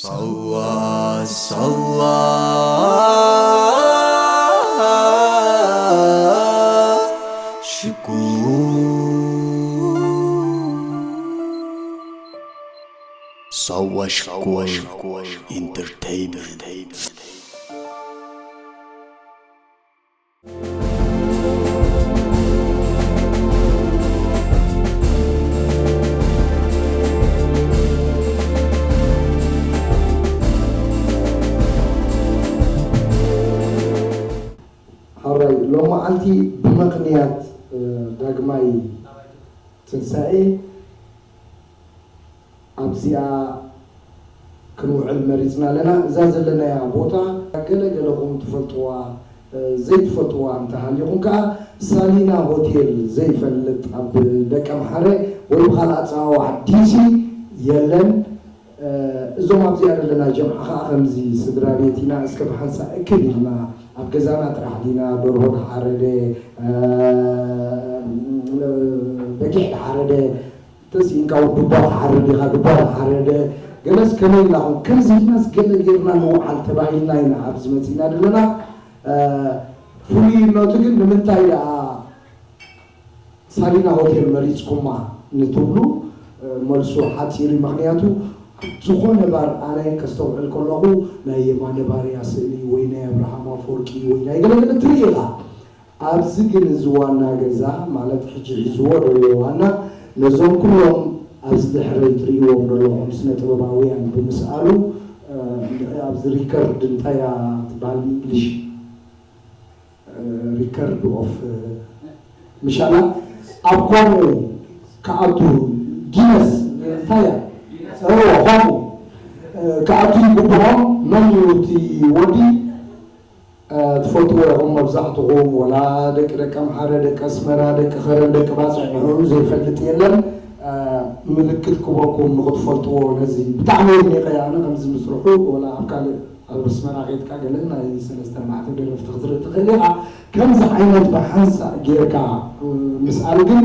ሳዋ ሳዋ ሽኮር ሳዋ ሽኮር ኢንተርቴይንመንት። ሓራይ ሎማዓንቲ ብምኽንያት ዳግማይ ትንሳኤ ኣብዚኣ ክንውዕል መሪፅና ኣለና። እዛ ዘለናያ ቦታ ገለ ገለኹም ትፈልጥዋ ዘይትፈልጥዋ እንተሃሊኹም ከዓ ሳሊና ሆቴል ዘይፈልጥ ኣብ ደቀምሓረ ወይ ብካልእ ኣፀዋውዓ ዲሲ የለን። እዞም ኣብዚኣ ዘለና ጀምዓ ከዓ ከምዚ ስድራ ቤት ኢና እስከ ብሓንሳ እክብ ኢልና ኣብ ገዛና ጥራሕ ዲና ደርሆ ድሓረደ በጊዕ ድሓረደ ተስኢንካ ውን ዱባ ትሓርድ ኢኻ ዱባ ትሓረደ ገለስ ከመይ ኢልናኹም ከምዚ ኢልናስ ገለ ጌርና ንውዓል ተባሂልና ኢና ኣብዚ መፂና ዘለና። ፍሉይነቱ ግን ንምንታይ ደኣ ሳሊና ሆቴል መሪፅኩማ ንትብሉ መልሱ ሓፂር እዩ። ምክንያቱ ዝኾነ ባር ኣነ ከስተውዕል ከለኹ ናይ የማነ ባርያ ስእሊ ወይ ናይ ኣብርሃም ኣፈወርቂ ወይ ናይ ገለገለ ትርኢ ኢኻ። ኣብዚ ግን እዚ ዋና ገዛ ማለት ሕጂ ሒዝዎ ዘሎ ዋና ነዞም ኩሎም ኣብዚ ድሕረይ ትርእይዎም ዘለኹም ስነ ጥበባውያን ብምስኣሉ ኣብዚ ሪከርድ እንታይ እያ ትበሃል ብእንግሊሽ ሪከርድ ኦፍ ምሻላ ኣብ ከምኡ ክኣቱ ጊነስ እንታይ እያ ከምኡ ክኣቱ ይግብኦም። መን እዩ እቲ ወዲ? ትፈልጥዎ ኢኹም መብዛሕትኹም ወላ ደቂ ደቂ ኣምሓረ ደቂ ኣስመራ ደቂ ከረን ደቂ ባፅዕ ንዕኡ ዘይፈልጥ የለን። ምልክት ክበኩም ንክትፈልጥዎ ነዚ ብጣዕሚ የድኒቀ ኣነ ከምዚ ምስርሑ ወላ ኣብ ካልእ ኣብ ኣስመራ ከይድካ ገለ ናይ ሰለስተ ኣርባዕተ ደረፍቲ ክትርኢ ትኽእል ኢኻ። ከምዚ ዓይነት ብሓንሳእ ጌርካ ምስኣል ግን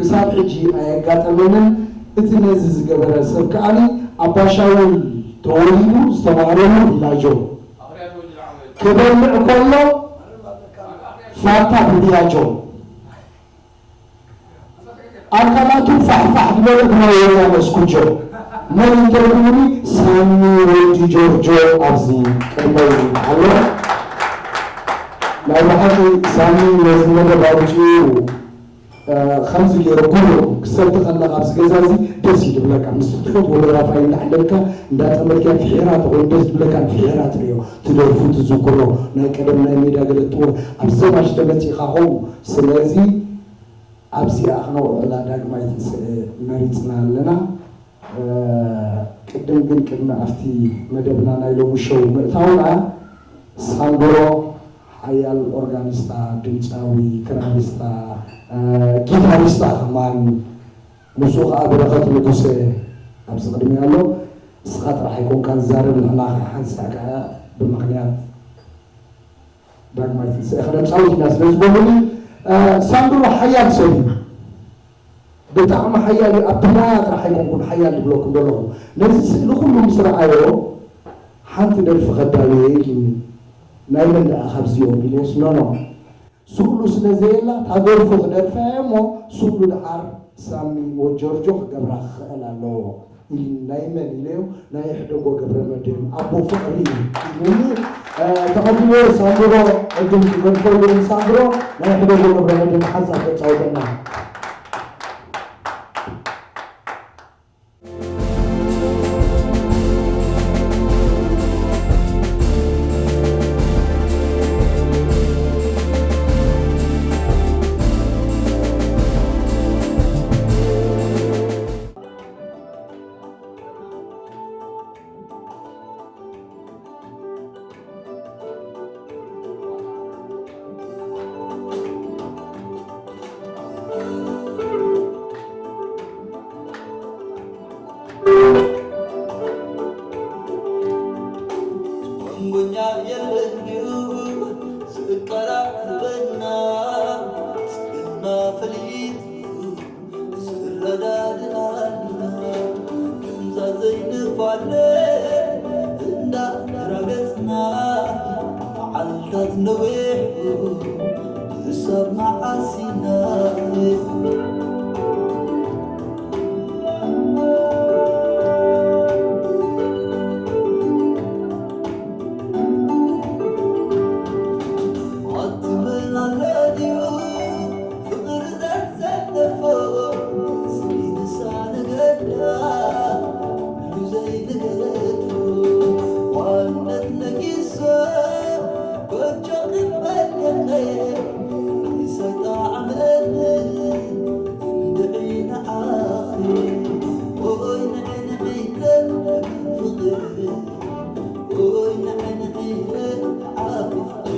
ክሳብ ሕጂ ኣየጋጠመንን። እቲ ነዚ ዝገበረ ሰብ ከኣ ኣባሻውል ተወሊዱ ዝተማህረሉ ቪላጆ ክበልዕ ከሎ ፋታ ብብያጆ ኣካላቱ ፋሕፋሕ ዝበለ ብናይ ወያነ ስኩጆ መን እንተልኩኒ ሳሚ ወዲ ጆርጆ ኣብዚ ቅድመይ ኣሎ። ናይ ብሓቂ ሳሚ ነዚ መደብ ኣውፅኡ ከምዚ ገይሩ ጉሮ ክሰቲ ከለካ ኣብዚ ገዛ እዚ ደስ እዩ ዝብለካ። ምስ ትፈትዎ ደራፋይ እንዳዓለልካ እንዳጠመትካ ፍሒራ ተኮይኑ ደስ ዝብለካ ፍሒራ ትሪኦ ትደርፉ ትዝክሮ ናይ ቀደም ናይ ሜዳ ገለጥዎ ኣብ ዘማች ተመፂእካ ከምኡ ስለዚ ኣብዚኣ ክነውዕላ ዳግማይ ትንስኤ መሪፅና ኣለና። ቅድም ግን ቅድሚ ኣብቲ መደብና ናይ ሎሚ ሸው ምእታውና ሳንድሮ ሓያል ኦርጋኒስታ፣ ድምፃዊ፣ ክራሪስታ፣ ጊታሪስታ ከማን ምስኡ ከዓ በረኸት ንጉሰ ኣብዚ ቅድሚ ኣሎ። ንስኻ ጥራሕ ኣይኮንካን ዝዛረብ ንሕና ከዓ ሓንሳእ ከዓ ብምኽንያት ዳግማይ ትንሳኤ ከነምፃውት ኢና ስለ ዝበሉኒ ሳንድሮ ሓያል ሰብ እዩ። ብጣዕሚ ሓያል እዩ። ኣብቲ ማያ ጥራሕ ኣይኮንኩን ሓያል ዝብለኩም ዘለኹ። ነዚ ስእሊ ኩሉ ምስ ረኣዮ ሓንቲ ደርፊ ከዳልየ ኢሉኒ። ናይ መን ደኣ ካብዚኦም ኢለዮስ ኖ ኖ ስእሉ ስለ ዘየላ እታ ደርፉ ክደርፋ እየ እሞ ስእሉ ደሓር ሳሚ ወጆርጆ ክገብራ ክኽእል ኣለዎ ኢሉኒ። ናይ መን ኢለዮ ናይ ይሕደጎ ገብረመድህን ኣቦ ፍቕሪ እዩ ኢሉኒ። ተቐቢለዮ ሳንድሮ ዕድል ክገድፈሉ ንሳንድሮ ናይ ይሕደጎ ገብረመድህን ሓንሳብ ከፃውተና። ነዊሕ ክሳብ መዓስ ኢና? ኣትመላለድዩ ፍቕሪ ዘዘለፎ ስኢንሳ ንገዳ ዘይንገድፎ ዋነት ነጊሶ ጎጆ ክበልኸ ኣይሰጣዕመኒ እንድዒ ንዓኺ ኦይ ንዕንዒ ፍቕሪ ኦይ ንዕንዒ ዓብፍቕሪ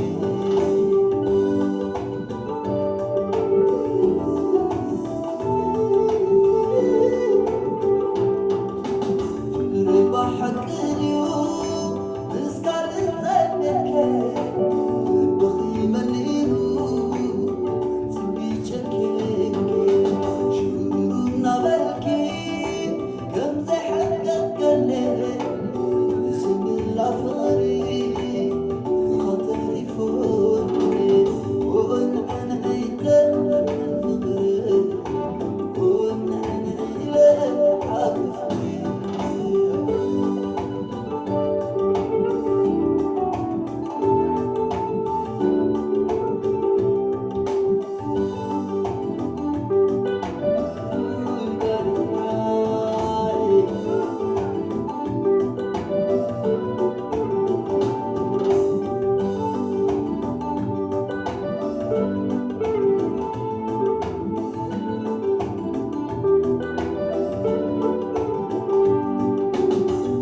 ፍቕሪ ብሓቂ ድዩ ምስ ካልእ ጸኒሕከ ልብኺ መሊኡ ጽቢጨኪ ሽሩሩ እናበልኪ ከም ዘይሕገገኒ ዝምላ ፍቕሪ ኢኻ ተሪፉኒ ወንዕንዒ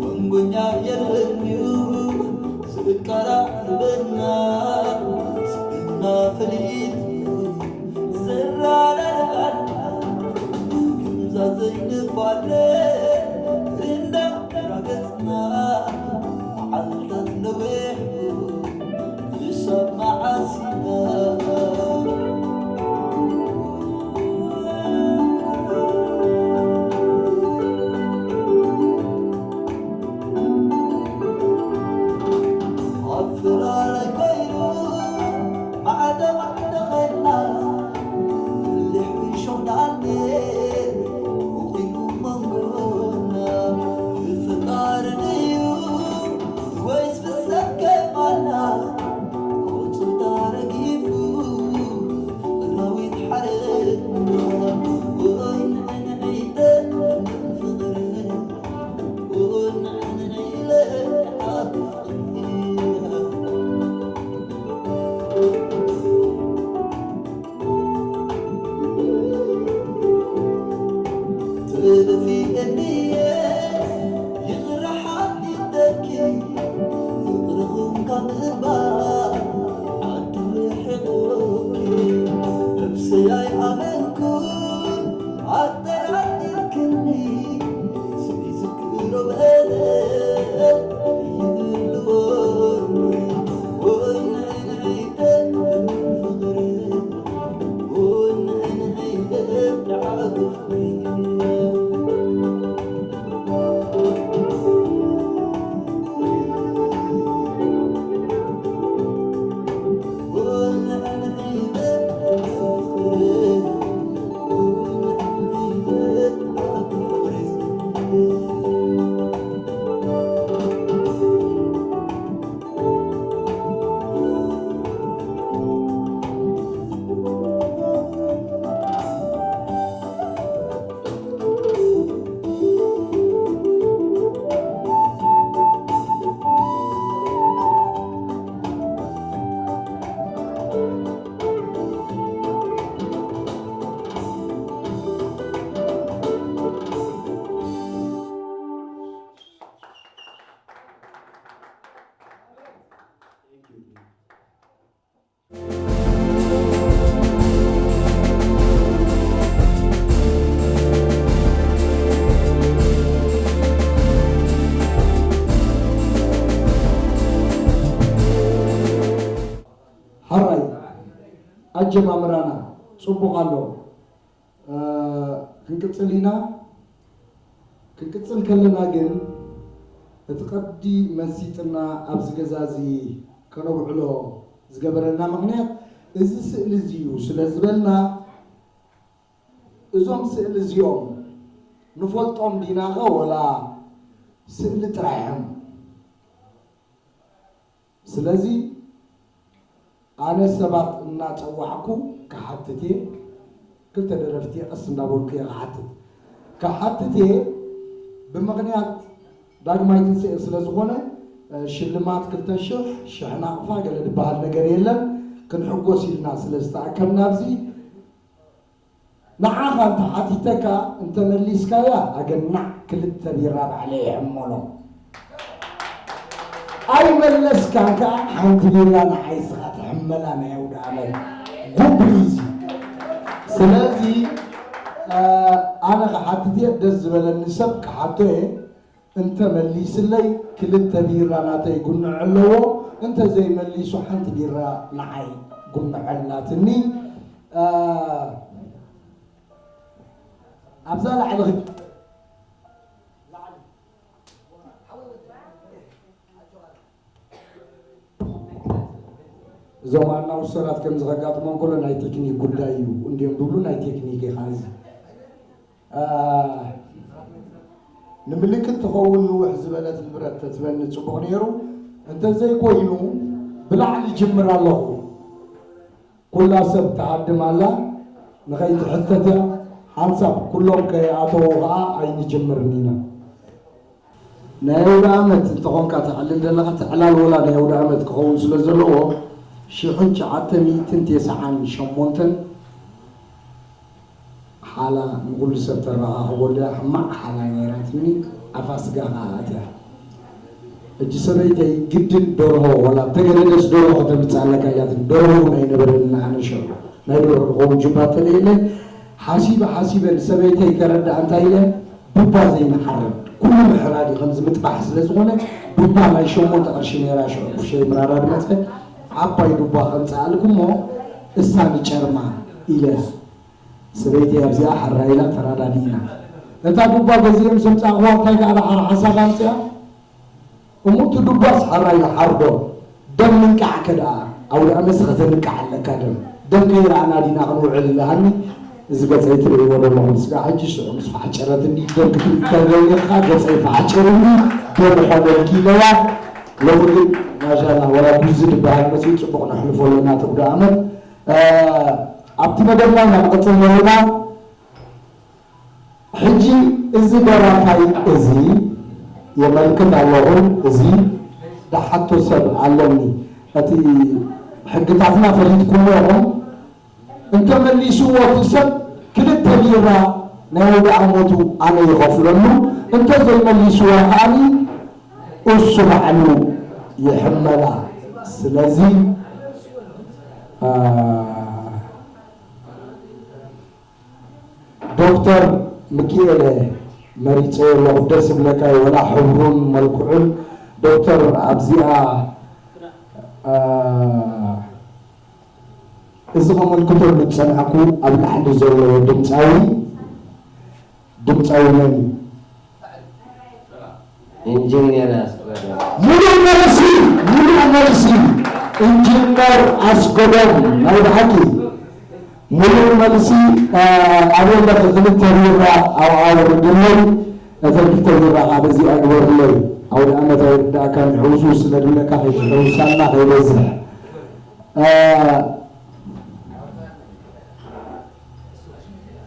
መንጎኛ የለንዩ ዝቃራርበና ስብና ፍልይት ዘራዳዳና ከምዛ ዘይንፋለ እንዳራገጽና መዓልታት ነዊሑ ክሳብ መዓስ ኢና ኣፈላላይ ኮይኑ ማዕደ ማዕደ ኸድና ብልሕ ሾኽዳኔ ውኺሉ መንጎና ብፍጣሪ ድዩ ወይስ ብሰብ ከማና ኣውፅዳ ረጊፉ ፍቕራዊት ሓረግና ወይ ንዕንዒተ ፍቕሪ ኣጠራጢርክኒ ስኢዝክሮ በለ ይህልወኒ ወይ ንዕንዒተ ፍቕሪ ወይ ንዕንዒተ ተዓግፍኒ ሓራይ ኣጀማምራና ጽቡቕ ኣሎ። ክንቅጽል ኢና። ክንቅጽል ከለና ግን እቲ ቀዲ መሲጥና ኣብዚ ገዛ እዚ ከነውዕሎ ዝገበረና ምኽንያት እዚ ስእሊ እዚ እዩ ስለ ዝበልና፣ እዞም ስእሊ እዚኦም ንፈልጦም ዲናኸ ወላ ስእሊ ጥራይ እዮም? ስለዚ ኣነ ሰባት እናጸዋዕኩ ክሓትት እየ። ክልተ ደረፍቲ እየ፣ ቀስ እንዳበልኩ እየ ክሓትት። ክሓትት እየ ብምኽንያት ዳግማይ ትንስኤ ስለ ዝኾነ፣ እ፣ ሽልማት ክልተ ሽሕ፣ ሽሕ ናቕፋ ገለ ዝበሃል ነገር የለን። ክንሕጎስ ኢልና ስለ ዝተኣከብና ኣብዚ ንዓኻ እንተ ሓቲተካ እንተ መሊስካያ ኣገናዕ ክልተ ቢራ ባዕለይ ይሕመሎ። ኣይመለስካን ከኣ ሓንቲ ቢራ ንዓይ ስኻ ትሕመላ ናይ ኣውደ ዓመት ጉቡ እዩ እዚ። ስለዚ፣ እ፣ ኣነ ክሓትት እየ፣ ደስ ዝበለኒ ሰብ ክሓቶ እየ። እንተ መሊስለይ ክልተ ቢራ ናተይ ጉንዕ ኣለዎ፣ እንተ ዘይመሊሱ ሓንቲ ቢራ ንዓይ ጉንዕ ኣላትኒ። እ፣ ኣብዛ ላዕሊ ኽ-፣ እዞም ኣናውሰራት ከምዚ ከጋጥሞም ከሎ ናይ ቴክኒክ ጉዳይ እዩ እንድዮም ዝብሉ፣ ናይ ቴክኒክ እዩ። ኻዚ፣ አ፣ ንምልክት ትኸውን ንውሕ ዝበለት ንብረት ተትበኒ ጽቡቕ ነይሩ። እንተዘይኮይኑ ብላዕሊ ጅምር ኣለኹ። ኩላ ሰብ ትሃድም ኣላ፣ ንኸይትሕተት እያ። ሓንሳብ ኩሎም ከይኣተዉ ኸኣ ኣይንጅምርን ኢና። ናይ ኣውደ ዓመት እንተኾንካ ተዕልል ዘለኻ፣ እቲ ዕላል ወላ ናይ ኣውደ ዓመት ክኸውን ስለ ዘለዎ፣ ሽሕን ትሽዓተ ሚእትን ተስዓን ሸሞንተን ሓላ ንኹሉ ሰብ ተረኻኽበሉ እያ። ሕማቕ ሓላ ነይራትኒ፣ ኣፋ ስጋ ኸኣ ኣትያ። ሕጂ ሰበይተይ ግድን ደርሆ፣ ወላ ተገደደስ ደርሆ ከተምጽኣለካ ኢላትኒ። ደርሆ እውን ኣይነበረንን ኣነ ሽዑ። ናይ ደርሆ ዝኸውን ጁባ ተለየለ። ሓሲበ ሓሲበ ንሰበይተይ ከረድኣ እንታይ ኢለ፣ ዱባ ዘይንሓርድ፣ ኩሉ ምሕራድ እዩ፣ ከምዚ ምጥባሕ ስለ ዝኾነ፣ ዱባ ናይ ሸሞንተ ቅርሺ ነይራ ሽዑ፣ ቁሸይ ምራራ ዝመጸ፣ ዓባይ ዱባ ከምጽኣልኩ እሞ፣ እሳ ንጨርማ ኢለ፣ ሰበይተይ ኣብዚኣ ሕራይ ኢላ ተራዳዲእና። እታ ዱባ ገዚኤ ምስ ኣምጻእኩዋ፣ እንታይ ከኣ ደሓር ሓሳብ ኣምጽኣ፣ እሞ እቲ ዱባስ ሕራይ ንሓርዶ፣ ደም ምንቃዕ ከ ደኣ፣ ኣውደ ዓመትስ ከተንቅዕ ኣለካ ደም። ደም ከይረኣና ዲና ክንውዕል ኢላሃኒ፣ እዚ ገጸይ ትርእይዎ ዘለኹም ስጋ ሕጂ ሽዑ ምስ ፋሕጨረትኒ፣ ደም ክትርኢ ከለኒ ኸኣ ገጸይ ፋሕጨሩኒ፣ ደም ኾነልኪ ኢለያ። ሎሚ ግን ማሻላ፣ ወላ ጉዚ ዝበሃል መጺኡ፣ ጽቡቕ ነሕልፎ ኣለና እቲ ኣውደ ዓመት። እ፣ ኣብቲ መደብና ኢና ንቕጽል ዘለና። ሕጂ እዚ ደራፋይ እዚ የመልክት ኣለኹ፣ እዚ ደሓቶ ሰብ ኣለኒ። እቲ ሕግታትና ፈሊጥኩሞ ኢኹም። እንተ መሊስዎ እቲ ሰብ ክልተ ቢራ ናይ ኣውደ ዓመቱ ኣነ ይኸፍለሉ፣ እንተ ዘይመሊስዋ ከኣኒ እሱ ባዕሉ ይሕመላ። ስለዚ፣ አ፣ ዶክተር ሚኪኤለ መሪጸዮ ኣለኹ። ደስ ይብለካ እዩ፣ ወላ ሕብሩን መልክዑን። ዶክተር ኣብዚኣ፣ አ፣ እዚ ከመልክተሉ ዝጸናሕኩ ኣብ ላዕሊ ዘሎ ድምጻዊ፣ ድምጻዊ መን እዩ? ኢንጂነር ኣስገዶም። ሙሉእ መልሲ፣ ሙሉእ መልሲ። ኢንጂነር ኣስገዶም፣ ናይ ብሓቂ ሙሉእ መልሲ። አ፣ ኣበይ ኣለኺ? ክልተ ቢራ ኣብኣ ኣውርድለይ፣ እተን ክልተ ቢራ ከዓ በዚኣ ግበርለይ። ኣውደ ዓመት ኣይርዳእካን፣ ይሕውሱ ስለ ድብለካ ከይትሕውሳና ከይበዝሕ። አ፣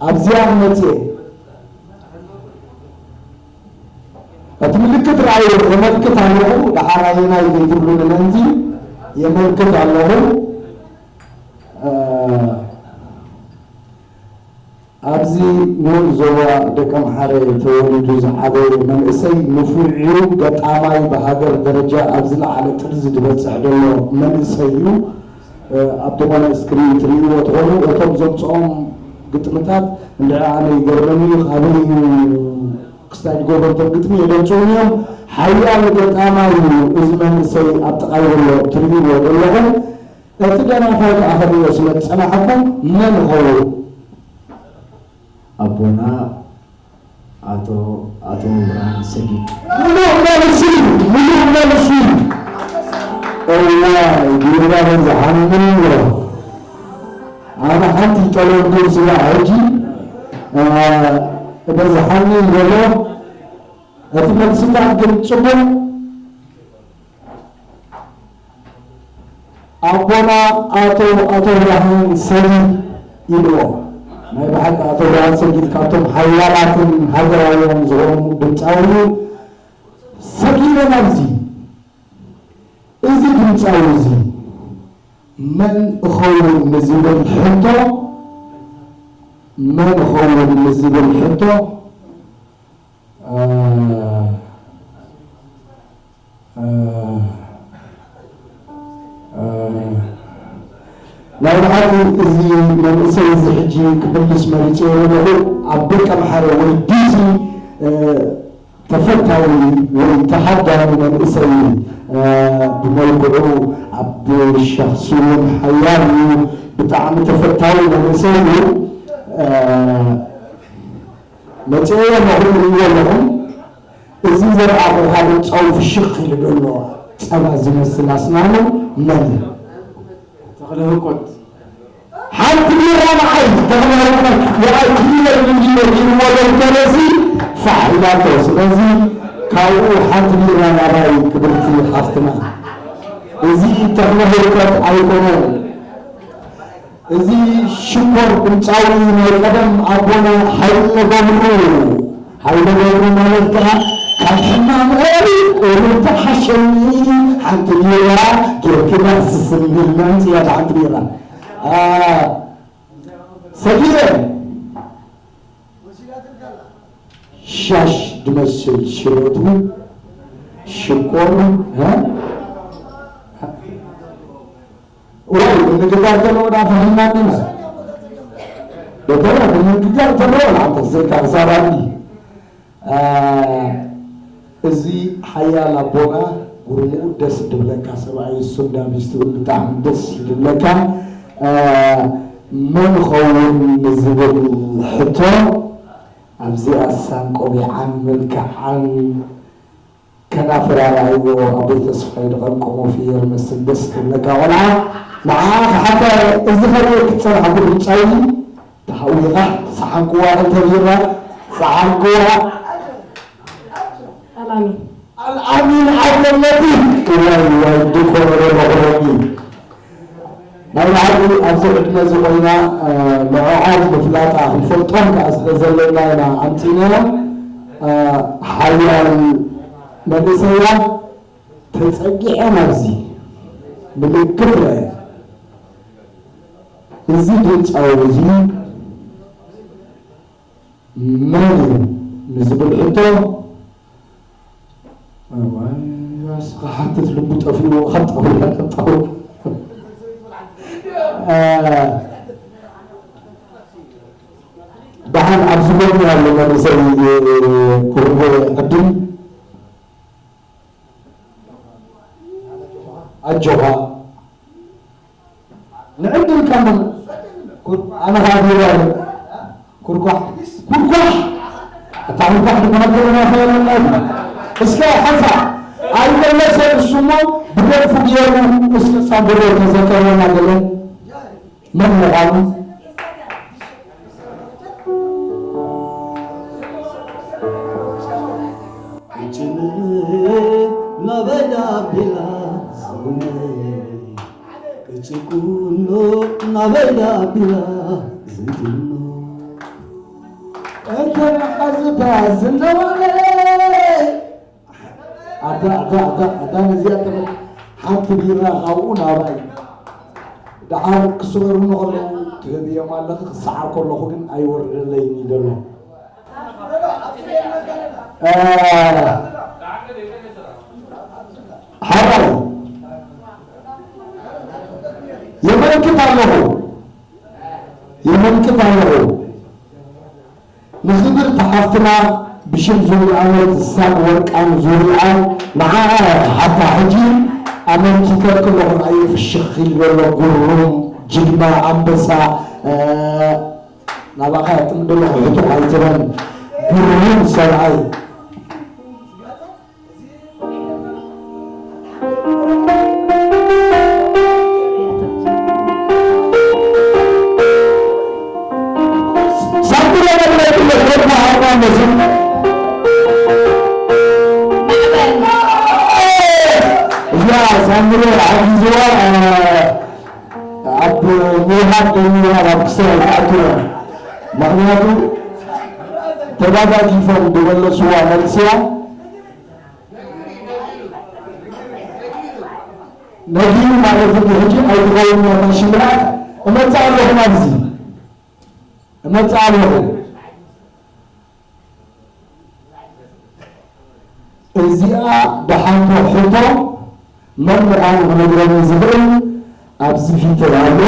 ኣብዚኣ ክመጽእ እየ። እቲ ምልክት ረኣዩ፣ የመልክት ኣለኹ። ደሓር ኣየናይ ዘይትብሉኒ ምእንቲ የመልክት ኣለኹ። እ፣ ኣብዚ ንኡስ ዞባ ደቀምሓረ ተወሊዱ ዝዓበየ መንእሰይ ንፉዕ እዩ። ገጣማይ ብሃገር ደረጃ ኣብ ዝለዓለ ጥርዚ ዝበጽሕ ዘሎ መንእሰይ እዩ። እ፣ ኣብ ዝኾነ ስክሪን ትርእይዎ ትኾኑ። እቶም ዘምጽኦም ግጥምታት እንድዒ ኣነ ይገርመኒ እዩ። ካበይ እዩ ክስታይ ዝገብሮም እቶም ግጥሚ የደንጽውን እዮም። ሓያል ገጣማይ እዩ እዚ መንእሰይ ኣብ ጥቓይ ዘሎ ትርእይዎ ዘለኹም። እቲ ደራፋይ ከኣ ክርእዮ ስለ ዝጸናሕኩ መን ይኸውን? ኣቦና ኣቶ፣ ኣቶ ብርሃን ሰጊድ። ሙሉእ መልሲ፣ ሙሉእ መልሲ። እወ፣ ቢራ በዝሓኒ ኣሎ። ኣነ ሓንቲ ጠለብ ግን ስለ ሕጂ፣ እ፣ በዝሓኒ ዘሎ እቲ መልስታት ግን ጽቡቕ። ኣቦና ኣቶ፣ ኣቶ ብርሃን ሰጊድ ኢልዎ። ናይ ብሓቂ ኣቶ ብርሃን ሰጊድ ካብቶም ሓያላትን ሃገራውያን ዝኾኑ ድምፃዊ እዩ። ሰጊድና ኣብዚ፣ እዚ ድምፃዊ እዚ መን እኸውን ንዝብል ሕቶ፣ መን እኸውን ንዝብል ሕቶ፣ እ፣ እ፣ እ፣ ናይ ብሓቂ እዚ መንእሰይ እዚ ሕጂ ክምልስ መሪጸዮ ዘለኹ ኣብ ደቀምሓረ ወይ ዲሲ፣ እ፣ ተፈታዊ ወይ ተሃዳሚ መንእሰይ እዩ። እ፣ ብመልክዑ ኣብ ሸኽሲ እውን ሓያል እዩ። ብጣዕሚ ተፈታዊ መንእሰይ እዩ። እ፣ መጺኤዮ ኣለኹ፣ ርእይዎ ኣለኹም። እዚ ዘርኣኹኻ ድምፃዊ ፍሽኽ ኢሉ ዘሎ ጸባ ዝመስል ኣስናኑ መን እዩ? ተኽለ ህኮት። ሓንቲ ቢራ ንዓይ ተኽለ ህኮት፣ ንዓይ ክሊለ ኢሉ ኢልዎ ዘሎ ተረሲ ፋሕ ኢላቶ። ስለዚ ካብኡ ሓንቲ ቢራ ናባይ ክብርቲ ሓፍትና። እዚ ተኽለ ህኮት ኣይኮነን። እዚ ሽኮር ድምፃዊ ናይ ቀደም ኣቦና ሓይለ ገብሩ፣ ሓይለ ገብሩ ማለት ከዓ ካብ ሕማም ኦሪ ቁሩብ ተሓሸኒ፣ ሓንቲ ቢራ ጌርክና ስስን ኢልና ምፅያት ሓንቲ ቢራ። አ፣ ሰጊረ ሻሽ ድመስል ሽረቱ ሽኮር፣ እ? እዋይ፣ ምንግጋር ተለዎ ዳ ፈሂምና እንዲና። ዶክተር፣ ምንግጋር ተለዎ ንዓንተ ዘይካ ክሳብ ኣዲ። አ፣ እዚ ሓያል ኣቦና ጉርምኡ ደስ ድብለካ ሰብኣይ፣ እሱ እንዳ ሚስቱ እውን ብጣዕሚ ደስ ድብለካ። አ፣ መን ኸውን ንዝብል ሕቶ፣ ኣብዚኣ ሳን ቆቢዓን መልክዓን ከናፍር ኣርኣይዎ ኣቦይ ተስፋይ ድቐምቀሞ ፍየር መስል ደስ ትብለካ ቆልዓ። ንዓኣ ክሓታ እዚ ኸርእየኪ ዝጸናሕኩ ድምጻዊ ተሃዊኻ ሰሓንክዋ እንተ ቢራ ሰሓንክዋ። ኣልኣሚን። ኣልኣሚን ዓብደለጢፍ። እዋይ እዋይ ድኮረረ መቑረቢ። ናይ ብሓቂ ኣብዚ ዕድመ እዚ ኮይና፣ እ፣ ንዕኦም ምፍላጣ ክንፈልጦም ከኣ ስለ ዘለና ኢና ኣምጺእናዮ። እ፣ ሓያል መንእሰይ እያ። ተጸጊዐ ናብዚ ምልክት ርኣየ። እዚ ድምጻዊ እዚ መን እዩ ንዝብል ሕቶ፣ እዋይ፣ ኣስኻ ሓትት ልቡ ጠፊእዎ ካብ ጣውላ ናብ ጣውላ። እ፣ ደሓን ኣብዚ ጎኒ ኣሎ መንእሰይ፣ እ፣ ክህቦ ዕድል። ኣጆኻ። ንዕድል ካመን ኩር-፣ ኣነ ኻቢራ ኩርኳሕ፣ ኩርኳሕ። ኣታ ኩርኳሕ ድማ ገለና ፈለና። እስከ ሓንሳ ኣይመለሰን እሱ እሞ ብደርፉ ገይሩ እስከ ሳንድሮ ተዘከረና ገለ መን ምዃኑ። ቅጭን ናበይ ዳቢላ ሰውነ ቅጭቁኖ ናበይ ዳቢላ ዝጥኖ እንተ ሓዝታ ዝነበረ ኣታ ኣታ ኣታ ኣታ ነዚኣ ተበ ሓንቲ ቢራ ካብኡ ናባይ ደሓር ክስበሩኒ ከለዉ ትህብዮም ኣለኺ፣ ክሰዓር ከለኹ ግን ኣይወርደለይን እዩ ዘሎ። እ፣ ሓራይ የመልክት ኣለኹ፣ የመልክት ኣለኹ። ንኽብርቲ ሓፍትና ብሽም ዙርያ ዓመት ሳብ ወርቃን ዙርያ ንዓኣ እያ ክሓታ። ሕጂ ኣመልኪተኪ ኣለኹ፣ ንኣየ ፍሽኽ ኢሉ ዘሎ ጉሩም ጅግና ኣንበሳ፣ እ፣ ናባኻ እያ ጥምዶ ሕቶ ኣይትበል። ጉሩም ሰብኣይ። ሳምረ ሓጊዝዋ ኣብ ምውሃድ ደሚራ ናብ ክስታይ ተኣትዋ። ምኽንያቱ ተዳጋጊፎም ዝመለስዋ መልስያ ነጊሩ ማለት እንዲ ሕጂ ኣይትኸውን እያ ማሽን ብላ እመጽእ ኣለኹ ናብዚ እመጽእ ኣለኹ። እዚኣ ደሓንቶ ሕቶ መን ምዃኑ ክነግረኒ ዝኽእል ኣብዚ ፊተይ ኣሎ።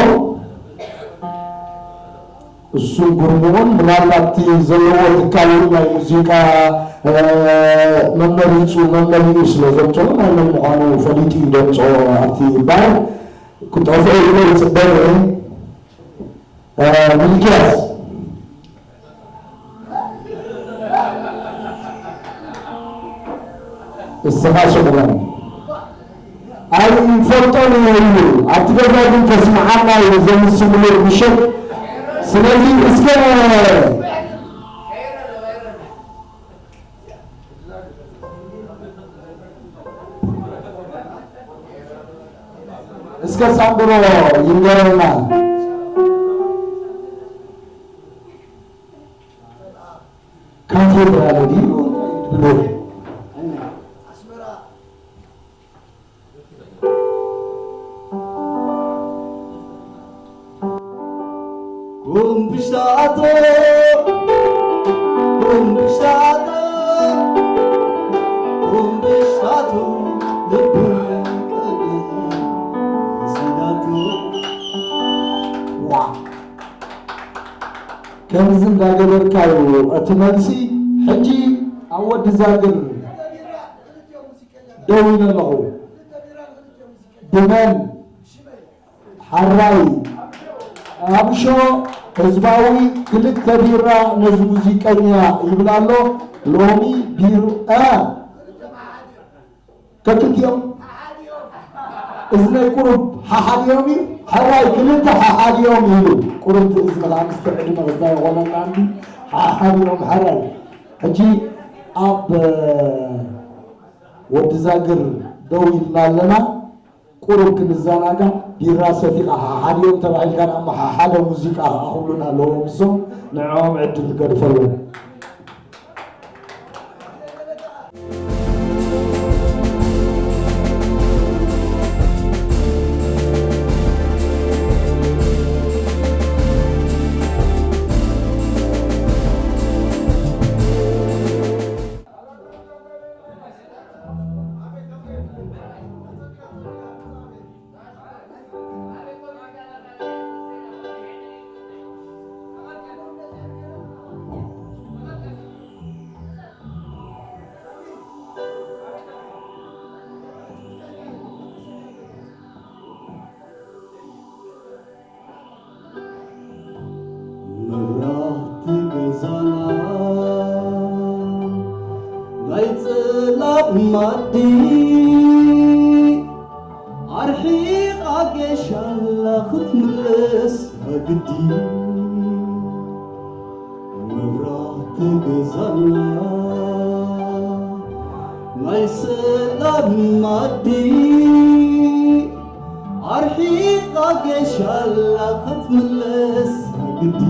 እሱን ጉርምኡን ምናልባት እቲ ዘለዎ ትካል እውን ናይ ሙዚቃ መመሪፁ መመሊኡ ስለ ዘምፅኦ ናይ መን ምዃኑ ፈሊጡ እዩ ደምፅኦ ኣብቲ ባር ክጠፍኦ ኢለ ይፅበ እየ። ሚልክያስ እስኻ ስቑረን ኣይፈልጦን እየ ኢሉ ኣብቲ ገዛ ግን ከስምዓና እዩ ዘምስምሉ ምሸት። ስለዚ እስከ እስከ ሳንድሮ ይንገረና። ካቴድራል ድዩ ብሎ ኩምብሽታቶ ኩምብሽታቶ ኩምብሽታቶ ልብ ቀልቢ ሲዳቶ። ከምዚ እንዳገበርካዩ እቲ መልሲ ሕጂ ኣብ ወዲ ዛግር ደው ኢለ ኣለኹ። ብመን ሓራይ ኣብሾ ህዝባዊ ክልተ ቢራ ነዚ ሙዚቀኛ ይብል ኣሎ። ሎሚ ቢራ ከክልቲኦም እዚ ናይ ቁሩብ ሓሓዲኦም እዩ። ሓራይ ክልተ ሓሓዲኦም ኢሉ ቁሩብ እዚ ከዓ ምስቲ ዕድመ ክስታ ይኾነና እንዲ ሓሓዲኦም ሓራይ ሕጂ ኣብ ወዲ ዛግር ደው ኢልና ኣለና። ቁሩብ ክንዘናጋዕ ቢራ ሰቲኻ ሓሓዲኦም ተባሂልካ ደኣ እሞ ሓሓደ ሙዚቃ ክኣኽሉና ኣለዎም እሶም ንዕኦም ዕድል ንገድፈሎም። መብራህቲ ገዛና ናይ ጸላም ማዲ ኣርሒቓ ጌሻላ ክትምለስ ኣግዲ። መብራህቲ ገዛና ናይ ሰላም ማዲ ኣርሒቓ ጌሻላ ክትምለስ ግዲ።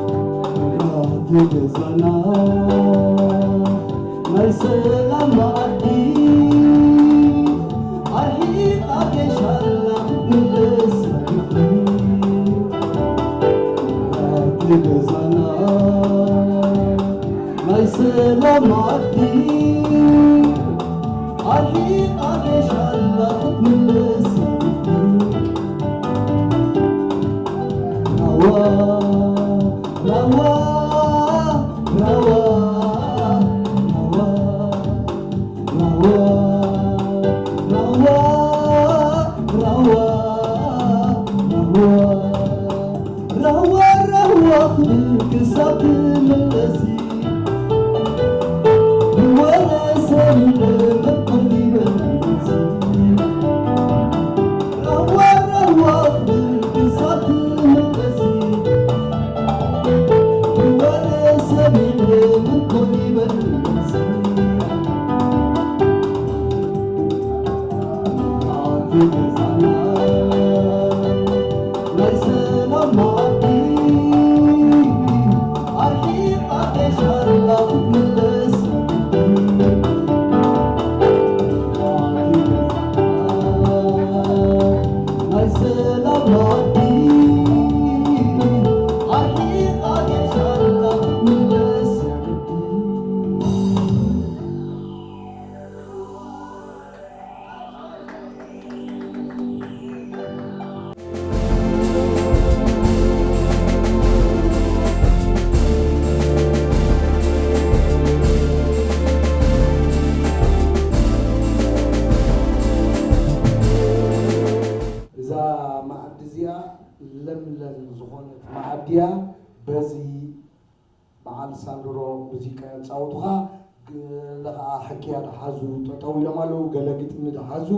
መብራህቲ ገዛና ናይ ሰላም መኣዲ ኣርሒቓ ጌሻላ ክትምለስ ግዲ። መብራህቲ ገዛና ናይ ሰላም መኣዲ ኣርሒቓ ጌሻላ ክትምለስ ግዲ። ራዋ ራዋ ራዋ ራዋ ራዋ ራዋ ራዋ ራዋ ራዋ ራዋ ክብል ክሳብ ትምለሲ። ወረ ሰሚዐ መቀሊበ ራዋ ራዋ እዛ መኣዲ እዚኣ ለምለም ዝኾነት መኣዲ እያ። በዚ በዓል ሳንድሮ ሙዚቃ የጻውቱኻ፣ ገለ ኸዓ ሕክያ ድሓዙ ጠጠው ኢሎም ኣለዉ፣ ገለ ግጥሚ ድሓዙ።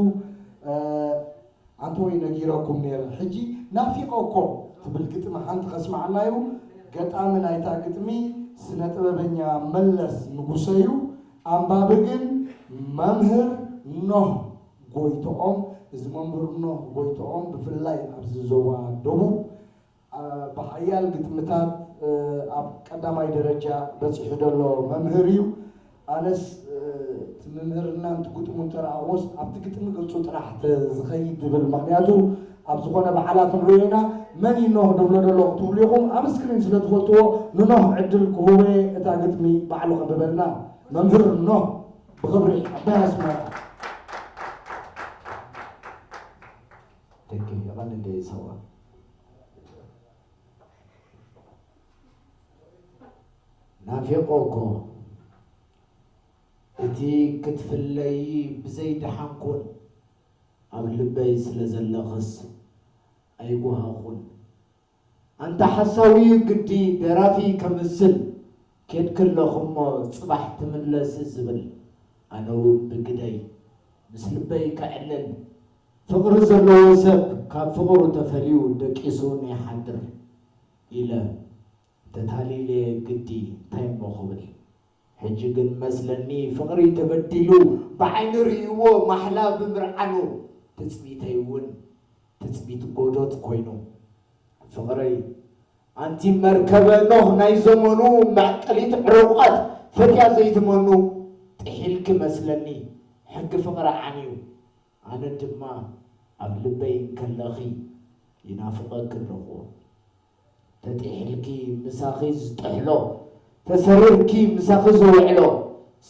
ኣንተ ወይ ነጊረኩም ነይረ። ሕጂ ናፊቐ እኮ ትብል ግጥሚ ሓንቲ ከስምዓና እዩ። ገጣሚ ናይታ ግጥሚ ስነ ጥበበኛ መለስ ንጉሰ እዩ። ኣንባቢ ግን መምህር ኖህ ጎይትኦም። እዚ መምህር ኖህ ጎይትኦም ብፍላይ ኣብዚ ዞባ ደቡብ ብሓያል ግጥምታት ኣብ ቀዳማይ ደረጃ በጺሑ ዘሎ መምህር እዩ። ኣነስ እቲ ምምህርና እቲ ግጥሙ እንተረኣኽዎስ ኣብቲ ግጥሚ ገጹ ጥራሕ ዝኸይድ ድብል። ምኽንያቱ ኣብ ዝኾነ በዓላት ንሪኦ ኢና። መን እዩ ኖህ ድብሎ ዘሎ ክትብሉ ኢኹም። ኣብ ስክሪን ስለ ትፈልጥዎ ንኖህ ዕድል ክህቦ እየ። እታ ግጥሚ ባዕሉ ከንብበልና። መምህር ኖህ ብኽብሪ ዓባይ ኣስመራ። ደቂ የቐንለይ ሰዋ። ናፊቆ እኮ እቲ ክትፍለዪ ብዘይ ደሓንኩን ኣብ ልበይ ስለ ዘለኽስ ኣይጓሃኹን። ኣንታ ሓሳዊ ግዲ ደራፊ ከምስል ኬድኪ ኣለኽሞ ጽባሕ ትምለሲ ዝብል ኣነ እውን ብግደይ ምስ ልበይ ከዕልል ፍቕሪ ዘለዎ ሰብ ካብ ፍቕሩ ተፈልዩ ደቂሱ ነይሓድር ኢለ ተታሊለ ግዲ እንታይ እሞ ክብል። ሕጂ ግን መስለኒ ፍቕሪ ተበዲሉ ብዓይኒ ርእይዎ ማሕላ ብምርዓኑ ትጽቢተይ እውን ትጽቢት ጎዶት ኮይኑ። ፍቕረይ ኣንቲ መርከበ ኖህ ናይ ዘመኑ መዕቀሊት ዕሩቓት ፈትያ ዘይትመኑ ጥሒልኪ መስለኒ ሕጊ ፍቕሪ ዓንዩ። ኣነ ድማ ኣብ ልበይ እንከለኺ ይናፍቐኪ ኣለኹ። ተጢሒልኪ ምሳኺ ዝጥሕሎ ተሰሪርኪ ምሳኺ ዝውዕሎ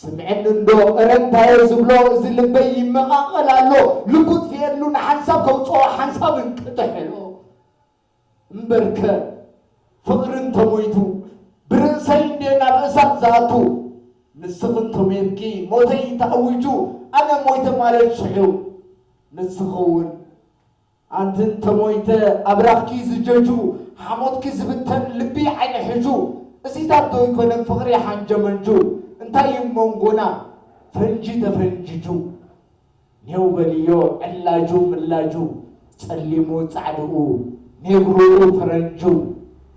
ስምዕኒ እንዶ እረ እንታየ ዝብሎ እዚ ልበይ ይመቓቐል ኣሎ ልቡ ጥፍኤሉ ንሓንሳብ ከውፅኦ ሓንሳብ እንቅጥሕሎ እምበርከ ፍቕሪ እንተሞይቱ ብርእሰይ እንዴ ናብ እሳት ዝኣቱ ንስኺ እንተሞይትኪ ሞተይ ተኣዊጁ ኣነ ሞይተ ማለት ሽዑ ንስኺ እውን ኣንቲ እንተሞይተ ኣብራኽኪ ዝጀጁ ሓሞትኪ ዝብተን ልቢ ዓይኒ ሕጁ እዚታት ዶ ይኮነን ፍቕሪ ሓንጀመንጁ እንታይ እዩ መንጎና ፈንጂ ተፈንጅጁ ኔው በልዮ ዕላጁ ምላጁ ጸሊሙ ጻዕድኡ ኔግሩኡ ፈረንጁ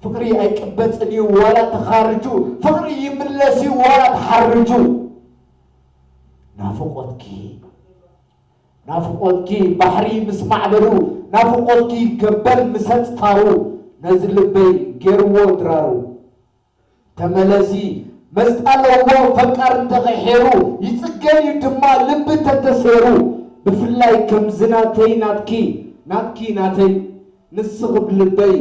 ፍቕሪ ኣይቅበጽን እዩ ዋላ ተኻርጁ ፍቕሪ ይምለስ እዩ ዋላ ተሓርጁ ናፍቖትኪ ናፍቖትኪ ባሕሪ ምስ ማዕበሉ ናፍቖትኪ ገበል ምስ ኣጽፋሩ ነዚ ልበይ ገርዎ ድራሩ ተመለሲ መስጣ ኣለዎ ፈቃር እንተኸሒሩ ይጽገን እዩ ድማ ልቢ ተተሴሩ ብፍላይ ከምዚ ናተይ ናትኪ ናትኪ ናተይ ንስኺ ብልበይ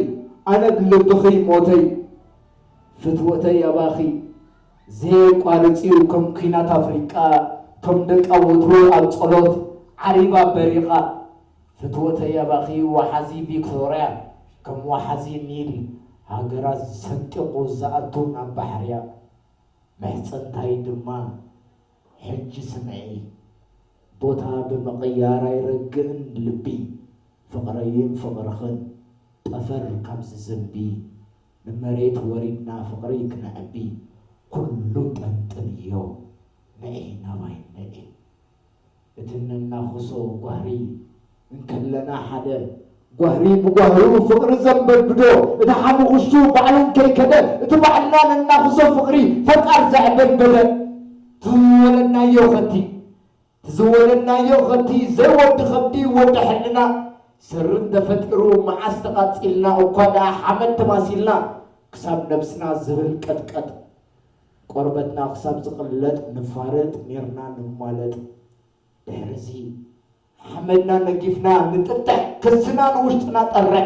ኣነ ብልብኺ ሞተይ ፍትወተይ ኣባኺ ዘየቋርጽ እዩ ከም ኲናት ኣፍሪቃ እቶም ደቃ ወትሩ ኣብ ጸሎት ዓሪባ በሪቓ ፍትወተይ ኣባኺ ወሓዚ ቪክቶርያ ከም ወሓዚ ኒል ሃገራት ሰንጢቑ ዝኣቱ ናብ ባሕርያ ምሕጽንታይ ድማ ሕጂ ስምዒ ቦታ ብምቕያር ኣይረግእን ልቢ ፍቕረይን ፍቕርኽን ጠፈር ካብ ዝዝንቢ ንመሬት ወሪድና ፍቕሪ ክነዕቢ ኩሉ ጠንጥንዮ ንዒ ናባይ ንዒ እቲ ነናኽሶ ጓህሪ እንከለና ሓደ ጓህሪ ብጓህሩ ፍቕሪ ዘንበድብዶ እቲ ሓሙኽሽቱ ባዕሉ እንከይከደ እቲ ባዕልና ነናኽሶ ፍቕሪ ፈቃር ዘዕበድበደ ዝወለድናዮ ከቲ ትዝወለናዮ ከብቲ ዘይወዲ ከብዲ ወዲ ሕልና ሰሪ እንተፈጢሩ መዓስ ተቓጺልና እኳ ደኣ ሓመድ ተማሲልና ክሳብ ነብስና ዝብል ቀጥቀጥ ቆርበትና ክሳብ ዝቕለጥ ንፋረጥ ኔርና ንማለጥ። ድሕርዚ ሓመድና ነጊፍና ንጥጥዕ ክስና ንውሽጥና ጠርዕ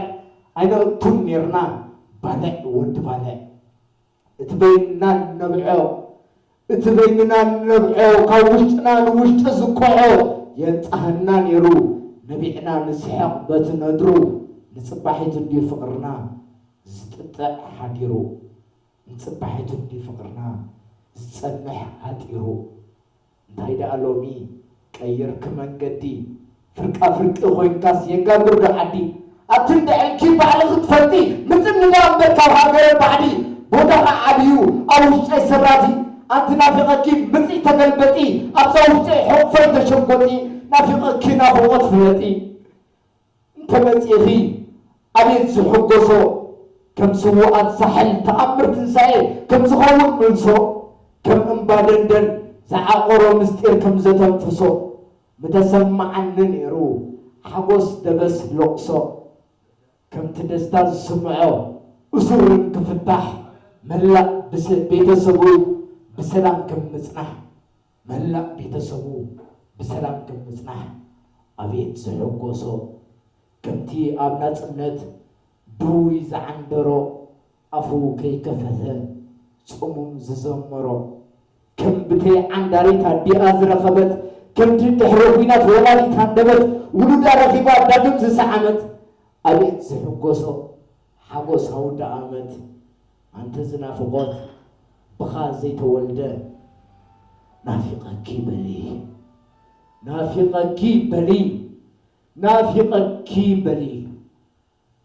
ኣይነእቱን ኔርና ባልዕ ወዲ ባልዕ። እቲ በይንና ነብዖ እቲ በይንና ነብዖ ካብ ውሽጥና ንውሽጢ ዝኮዖ የንጻህና ነይሩ። ነቢዕና ንስሕቕ በቲ ነድሩ ንጽባሒቱ እንድዩ ፍቕርና ዝጥጥዕ ሓዲሩ። ንጽባሒቱ እንድዩ ፍቕርና ዝጸንሕ ኣጢሩ። እንታይ ደኣ ሎሚ ቀይርኪ መንገዲ ፍርቃ ፍርቂ ኮይንካስ የጋግር ዶ ዓዲ ኣቲ እንድዕልኪ ባዕልኺ ትፈልጢ ምጽንና እምበር ካብ ሃገረ ባዕዲ ቦታኻ ዓብዩ ኣብ ውሽጠይ ሰራቲ ኣንቲ ናፊቐኪ ምጺ ተገልበጢ ኣብዛ ውሽጠይ ሕቑፈይ ተሸጎጢ ናፊቐኪ ናፍቖት ፍለጢ እንተመጺእኺ ኣቤት ዝሕጎሶ ከም ስዉኣት ሳሕል ተኣምር ትንሳኤ ከም ዝኸውን ምልሶ ከም እምባ ደንደን ዝዓቆሮ ምስጢር ከም ዘተንፍሶ ምተሰማዓኒ ነይሩ ሓጎስ ደበስ ለቕሶ ከምቲ ደስታ ዝስምዖ እሱር ክፍታሕ መላእ ቤተሰቡ ብሰላም ከም ምጽናሕ መላእ ቤተሰቡ ብሰላም ከም ምጽናሕ ኣቤት ዝሕጎሶ ከምቲ ኣብ ናጽነት ድውይ ዝዓንደሮ ኣፉ ከይከፈተ ጽሙም ዝዘመሮ ከም ብተይ ዓንዳሪት ኣዲኣ ዝረኸበት ከምቲ ድሕሪ ኲናት ወላዲት ሃንደበት ውሉዳ ረኺባ ዳግም ዝሰዓመት ኣቤት ዝሕጎሶ ሓጎስ ኣውደኣመት ኣንተ ዝናፍቖት ብኻ ዘይተወልደ ናፊቐኪ በሊ ናፊቐኪ በሊ ናፊቐኪ በሊ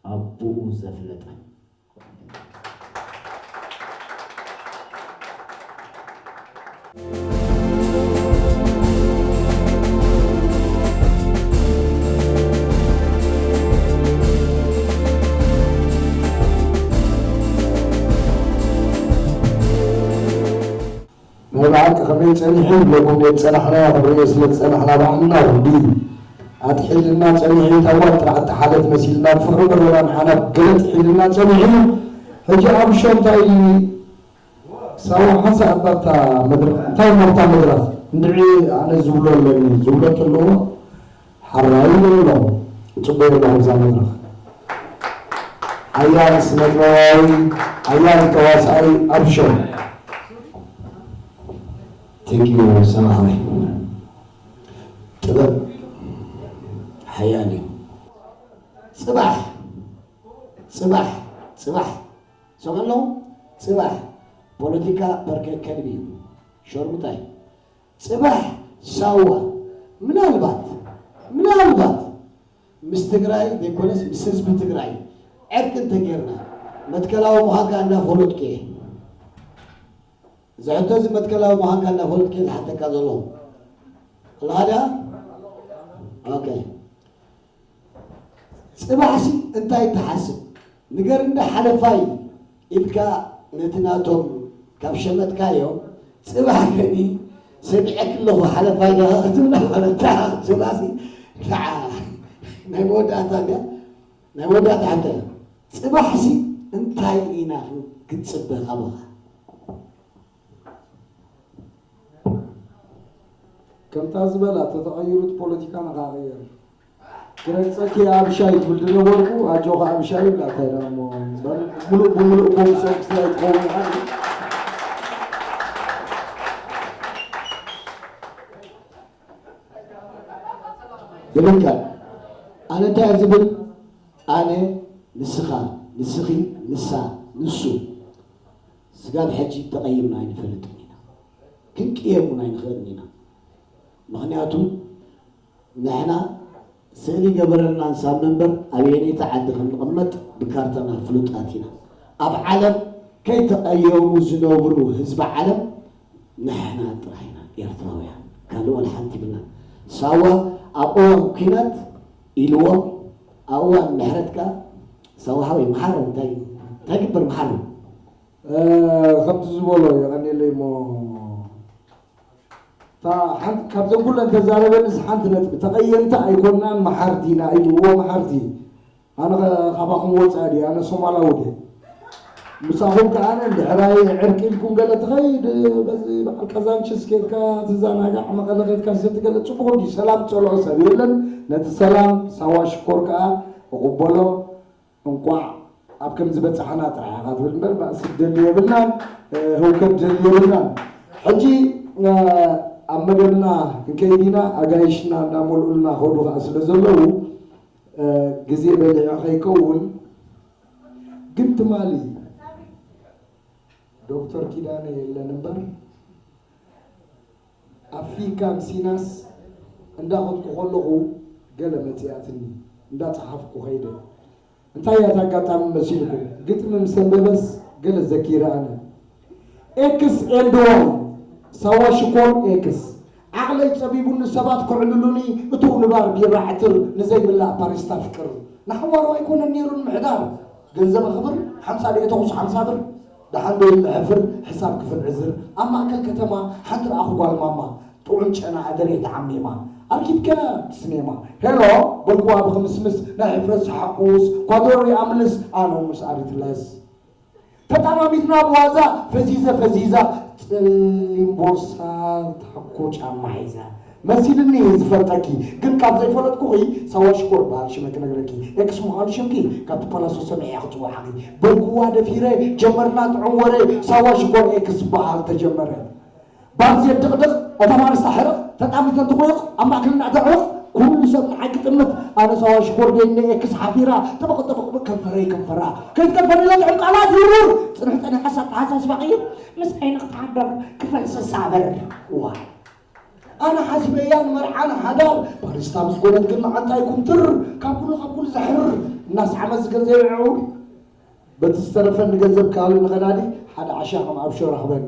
ኣቦኡ ዘፍለጠ ናይ ብሓቂ ከመይ ጸኒሑ ይብለኩም እየ ዝጸናሕናዮ ክንርእዮ ስለ ዝጸናሕና ባዕልና ርዱእ እዩ ኣጥሒልና ጸኒሑ እዩ ታዋት ጥራሕ እተሓለት መሲልና ብፍቕሪ በረና ንሓና ገለ ጥሒልና ጸኒሑ እዩ ሕጂ ኣብ ሸንታይ ሳዋ ሓንሳእ እባ እታ መድረኽ እንታይ እሞ እታ መድረኽ እንድዒ ኣነ ዝብሎ ኣለኒ ዝብሎ ተለዎ ሓራይ ይብሎ ኣለኹ እጽበዮ ኣለኹ እዛ መድረኽ ሓያል ስነጥበባዊ ሓያል ተዋሳኣይ ኣብሸር Thank you ሰማዕመይ ጥበብ ሓያል እዩ ጽባሕ ጽባሕ ጽባሕ ሰምዑ ኣለኹም ጽባሕ ፖለቲካ በርከ ከልቢ እዩ ሸርሙጣ እዩ ጽባሕ ሳዋ ምናልባት ምናልባት ምስ ትግራይ ዘይኮነስ ምስ ህዝቢ ትግራይ ዕርቂ እንተጌርና መትከላዊ ምዃንካ እንዳፈለጥኩ እየ እዚ ሕቶ እዚ መትከላዊ ምዃንካ እንዳፈለጥኩ እየ ዝሓተካ ዘለኹ ኣለኻ ድኣ ኦኬ ጽባሕሲ እንታይ ትሓስብ ንገርኒ ሓለፋይ ኢልካ ነቲ ናቶም ካብ ሸመትካዮም ጽባሕ ከኒ ሰሚዐኪ ኣለኹ ሓለፋይ ዲኻ ክትብላ ማለት ዳኣ ክትብላሲ ከዓ ናይ መወዳእታ እንድያ ናይ መወዳእታ ሕቶ እያ ጽባሕሲ እንታይ ኢና ክንጽበ ካባኻ ከምታ ዝበላ ተተቐይሩ እቲ ፖለቲካ ንካቕየር ክረግፀኪ ኣብሻይ ትብል ዝነበርኩ ኣጆኻ ኣብሻይ ይብላ እንታይ ደኣ እሞ እምበር ሙሉእ ብሙሉእ ኮንግሶ ክስታይ ትኸውን ይሓል ይብል ቃል ኣነ እንታይ እየ ዝብል ኣነ ንስኻ ንስኺ ንሳ ንሱ ስጋብ ሕጂ ተቐይምና ኣይንፈልጥን ኢና ክንቅየም እውን ኣይንኽእልን ኢና ምኽንያቱ ንሕና ስእሊ ገበረልና ንሳብ መንበር ኣበየነይቲ ዓዲ ከም ንቕመጥ ብካርታና ፍሉጣት ኢና ኣብ ዓለም ከይተቐየሙ ዝነብሩ ህዝቢ ዓለም ንሕና ጥራሕ ኢና ኤርትራውያን ካልእ ዋላ ሓንቲ ይብልና ሳዋ ኣብ እዋን ኲናት ኢልዎም ኣብ እዋን ምሕረት ከኣ ሳዋ ሓወይ መሓሮም እንታይ እንታይ ግበር መሓሮም ከምቲ ዝበሎ የቐኒለይ እሞ እታ ሓንቲ ካብዘን ኩለን ተዛረበንስ ሓንቲ ነጥቢ፣ ተቐየምቲ ኣይኮናን፣ መሓርቲ ኢና ኢልዎ። መሓርቲ፣ ኣነ ኸ-፣ ካባኹም ወፃእ ድየ? ኣነ ሶማላዊ ድየ? ምሳኹም ከኣ ኣነ እንድሕራይ ዕርቂ ኢልኩም ገለ ትኸይድ፣ በዚ በዓል ካዛንችስ ኬድካ ትዘናጋዕ፣ መቐለ ኬድካ ሰቲ ገለ ጽቡቕ እንዲ ሰላም ጸልኦ ሰብ የለን። ነቲ ሰላም ሳዋ ሽኮር ከኣ እቕበሎ። እንቋዕ ኣብ ከምዚ በጻሕና ጥራሕ ኢኻ ትብል እምበር፣ ባእሲ ደሊ የብልናን፣ እ፣ ህውከት ደሊ የብልናን። ሕጂ፣ እ፣ ኣብ መደብና ክንከይድ ኢና፣ ኣጋይሽና እንዳመልኡልና ከዱ ከኣ ስለ ዘለዉ፣ እ፣ ግዜ በሊዑ ከይከውን፣ ግን ትማሊ ዶክተር ኪዳነ የለን እምበር፣ ኣብ ፊካ ምሲናስ እንዳኸድኩ ከለኹ ገለ መጺኣትኒ፣ እንዳጸሓፍኩ ከይደ። እንታይ እያ እቲ ኣጋጣሚ መሲልኩም? ግጥሚ ምስ ኣንበበስ ገለ ዘኪረ ኣነ። ኤክስ ኤንድ ዋይ፣ ሳዋ ሽኮር ኤክስ። ዓቕለይ ጸቢቡኒ ሰባት ክዕልሉኒ፣ እቱው ንባር ቢራ ዕትር፣ ንዘይምላእ ፓሪስታ ፍቅር። ንሓዋሩ ኣይኮነን ነይሩ ንምሕዳር። ገንዘብ ኣኽብር፣ ሓምሳ ድየ ተኹስ ሓምሳ ብር። ደሓን ዶ ይምሕፍር፣ ሕሳብ ክፍል ዕዝር። ኣብ ማእከል ከተማ ሓንቲ ረኣኹ ጓል ማማ፣ ጥዑም ጨና እገር እየ ተዓሚማ። ኣርኪብከ ብስኔማ። ሄሎ በልኩዋ ብኽምስምስ፣ ናይ ሕፍረት ሰሓቕ ክውስ፣ ኳዶር ይኣምልስ፣ ኣነ ምስ ኣሪትለስ። ተጠማሚትና ብዋዛ፣ ፈዚዘ ፈዚዛ፣ ጸሊም ቦርሳ ታኮ ጫማ ሒዛ። መሲልኒ ዝፈልጠኪ፣ ግን ካብ ዘይፈለጥኩኺ፣ ሳዋ ሽኮር በሃል ሽመ ክነግረኪ። ኤክስ ምዃኑ ሽምኪ፣ ካብቲ ፓላሶ ሰሚዐ እየ ክጽውዓኺ። በልኩዋ ደፊረ፣ ጀመርና ጥዑም ወረ፣ ሳዋ ሽኮር ኤክስ በሃል ተጀመረ። ባር ዜድ ድቕድቕ፣ እታ ማንስታ ሕርቕ፣ ተጣሚተን ትቑይቕ፣ ኣብ ማእከልና ተዕርቕ፣ ኩሉ ሰብ ንዓይ ክጥምት፣ ኣነ ሳዋ ሽኮር ደይነ ኤክስ ሓፊራ፣ ጥብቕ ጥብቕ ብከንፈረይ ከንፈራ። ከይትገድፈኒ ኢለ ጥዑም ቃላት ውርውር፣ ጽንሕ ጸኒሓስ ኣተሓሳስባ ቀይር፣ ምስ ዓይኒ ክትሓደር ክፈልሲ ሳበር። ዋ። ኣነ ሓሲበያ ንመርዓ ንሓዳር፣ ባሪስታ ምስ ኮነት ግን መዓንጣይ ኩምትር፣ ካብ ኩሉ ካብ ኩሉ ዘሕርር፣ እናሰዓመ ዝገንዘብ ይዕውር። በቲ ዝተረፈኒ ገንዘብ ካልእ ንቐዳዲ ሓደ ዓሻ ከም ኣብሾ ረኽበኒ።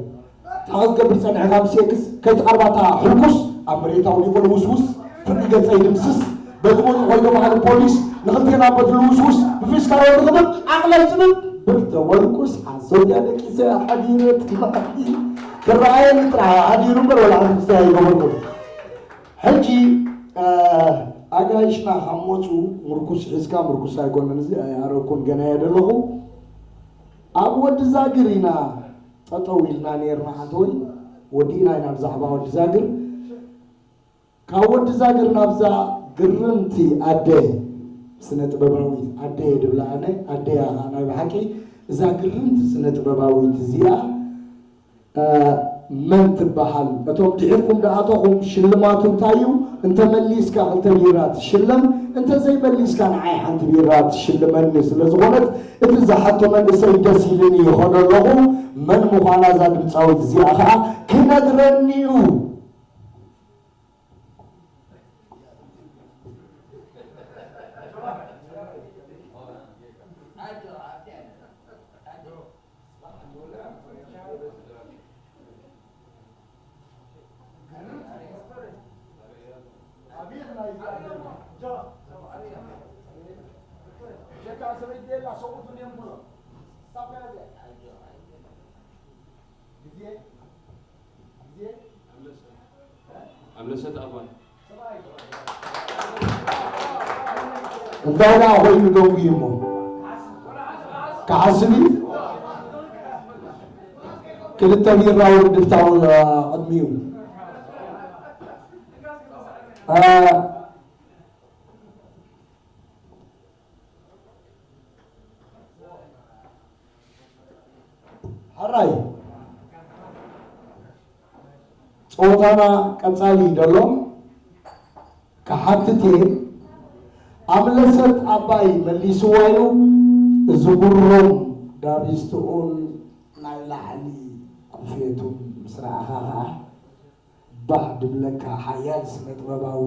እንታይ ክትገብር ጸኒሕካ ምስ ኤክስ? ከይትቐርባ እታ ሕልኩስ፣ ኣብ መሬት ኣውዲቑ ልውስውስ፣ ፍርቂ ገጸይ ድምስስ፣ በዚ መጹ ኮይኑ በሃሊ ፖሊስ፣ ንኽልቴና በቲ ልውስውስ፣ ብፊስካል ወዲ ክብብ፣ ዓቕለይ ጽብብ፣ ብር ተወልቁስ፣ ሓሶት እያ ደቂሰ፣ ሓዲረ ትማሊ፣ ክረኣየኒ ጥራሕ፣ ሓዲሩ እምበር ወላ ሓንቲ ክስታይ ኣይገበርኩን። ሕጂ፣ እ፣ ኣጋይሽና ካብ መጹ ምርኩስ ሒዝካ፣ ምርኩስ ኣይኮነን እዚ፣ ኣይኣረኩን፣ ገና እየ ደለኹ። ኣብ ወዲ ዛግር ኢና ጠጠው ኢልና ኔርና፣ ሓንቲ ወይ ወዲእና ኢና ብዛዕባ ወዲ ዛግር። ካብ ወዲ ዛግር ናብዛ ግርምቲ ኣደ ስነ ጥበባዊት ኣደ እየ ድብላ ኣነ፣ ኣደ እያ ኸዓ ናይ ብሓቂ። እዛ ግርምቲ ስነ ጥበባዊት እዚኣ፣ እ፣ መን ትበሃል? እቶም ድሒርኩም ድኣተኹም ሽልማቱ እንታይ እዩ? እንተመሊስካ ክልተ ቢራ ትሽለም፣ እንተዘይመሊስካ ንዓይ ሓንቲ ቢራ ትሽልመኒ ስለ ዝኾነት፣ እቲ ዝሓቶ መንእሰይ ደስ ኢልኒ ይኸዶ ኣለኹ። መን ምዃና እዛ ድምፃዊት እዚኣ ኸዓ ክነግረኒ እዩ። ኣምለሰት ኣባይ። እንታይ ደኣ ኮይኑ ደንጉዩ እሞ? ክሓስብ እዩ። ክልተ ቢራ ውድፍታው ቅድሚኡ። እ፣ ሕራይ ጸወታና ቀጻሊ እዩ ዘሎ። ክሓትት እየ። ኣምለሰት ኣባይ መሊስዋ እዩ። እዚ ጉሮም ዳቢስትኡን ናይ ላዕሊ ኩፌቱን ምስ ረኣኻ ኸኣ ባህ ድብለካ ሓያል ስነ ጥበባዊ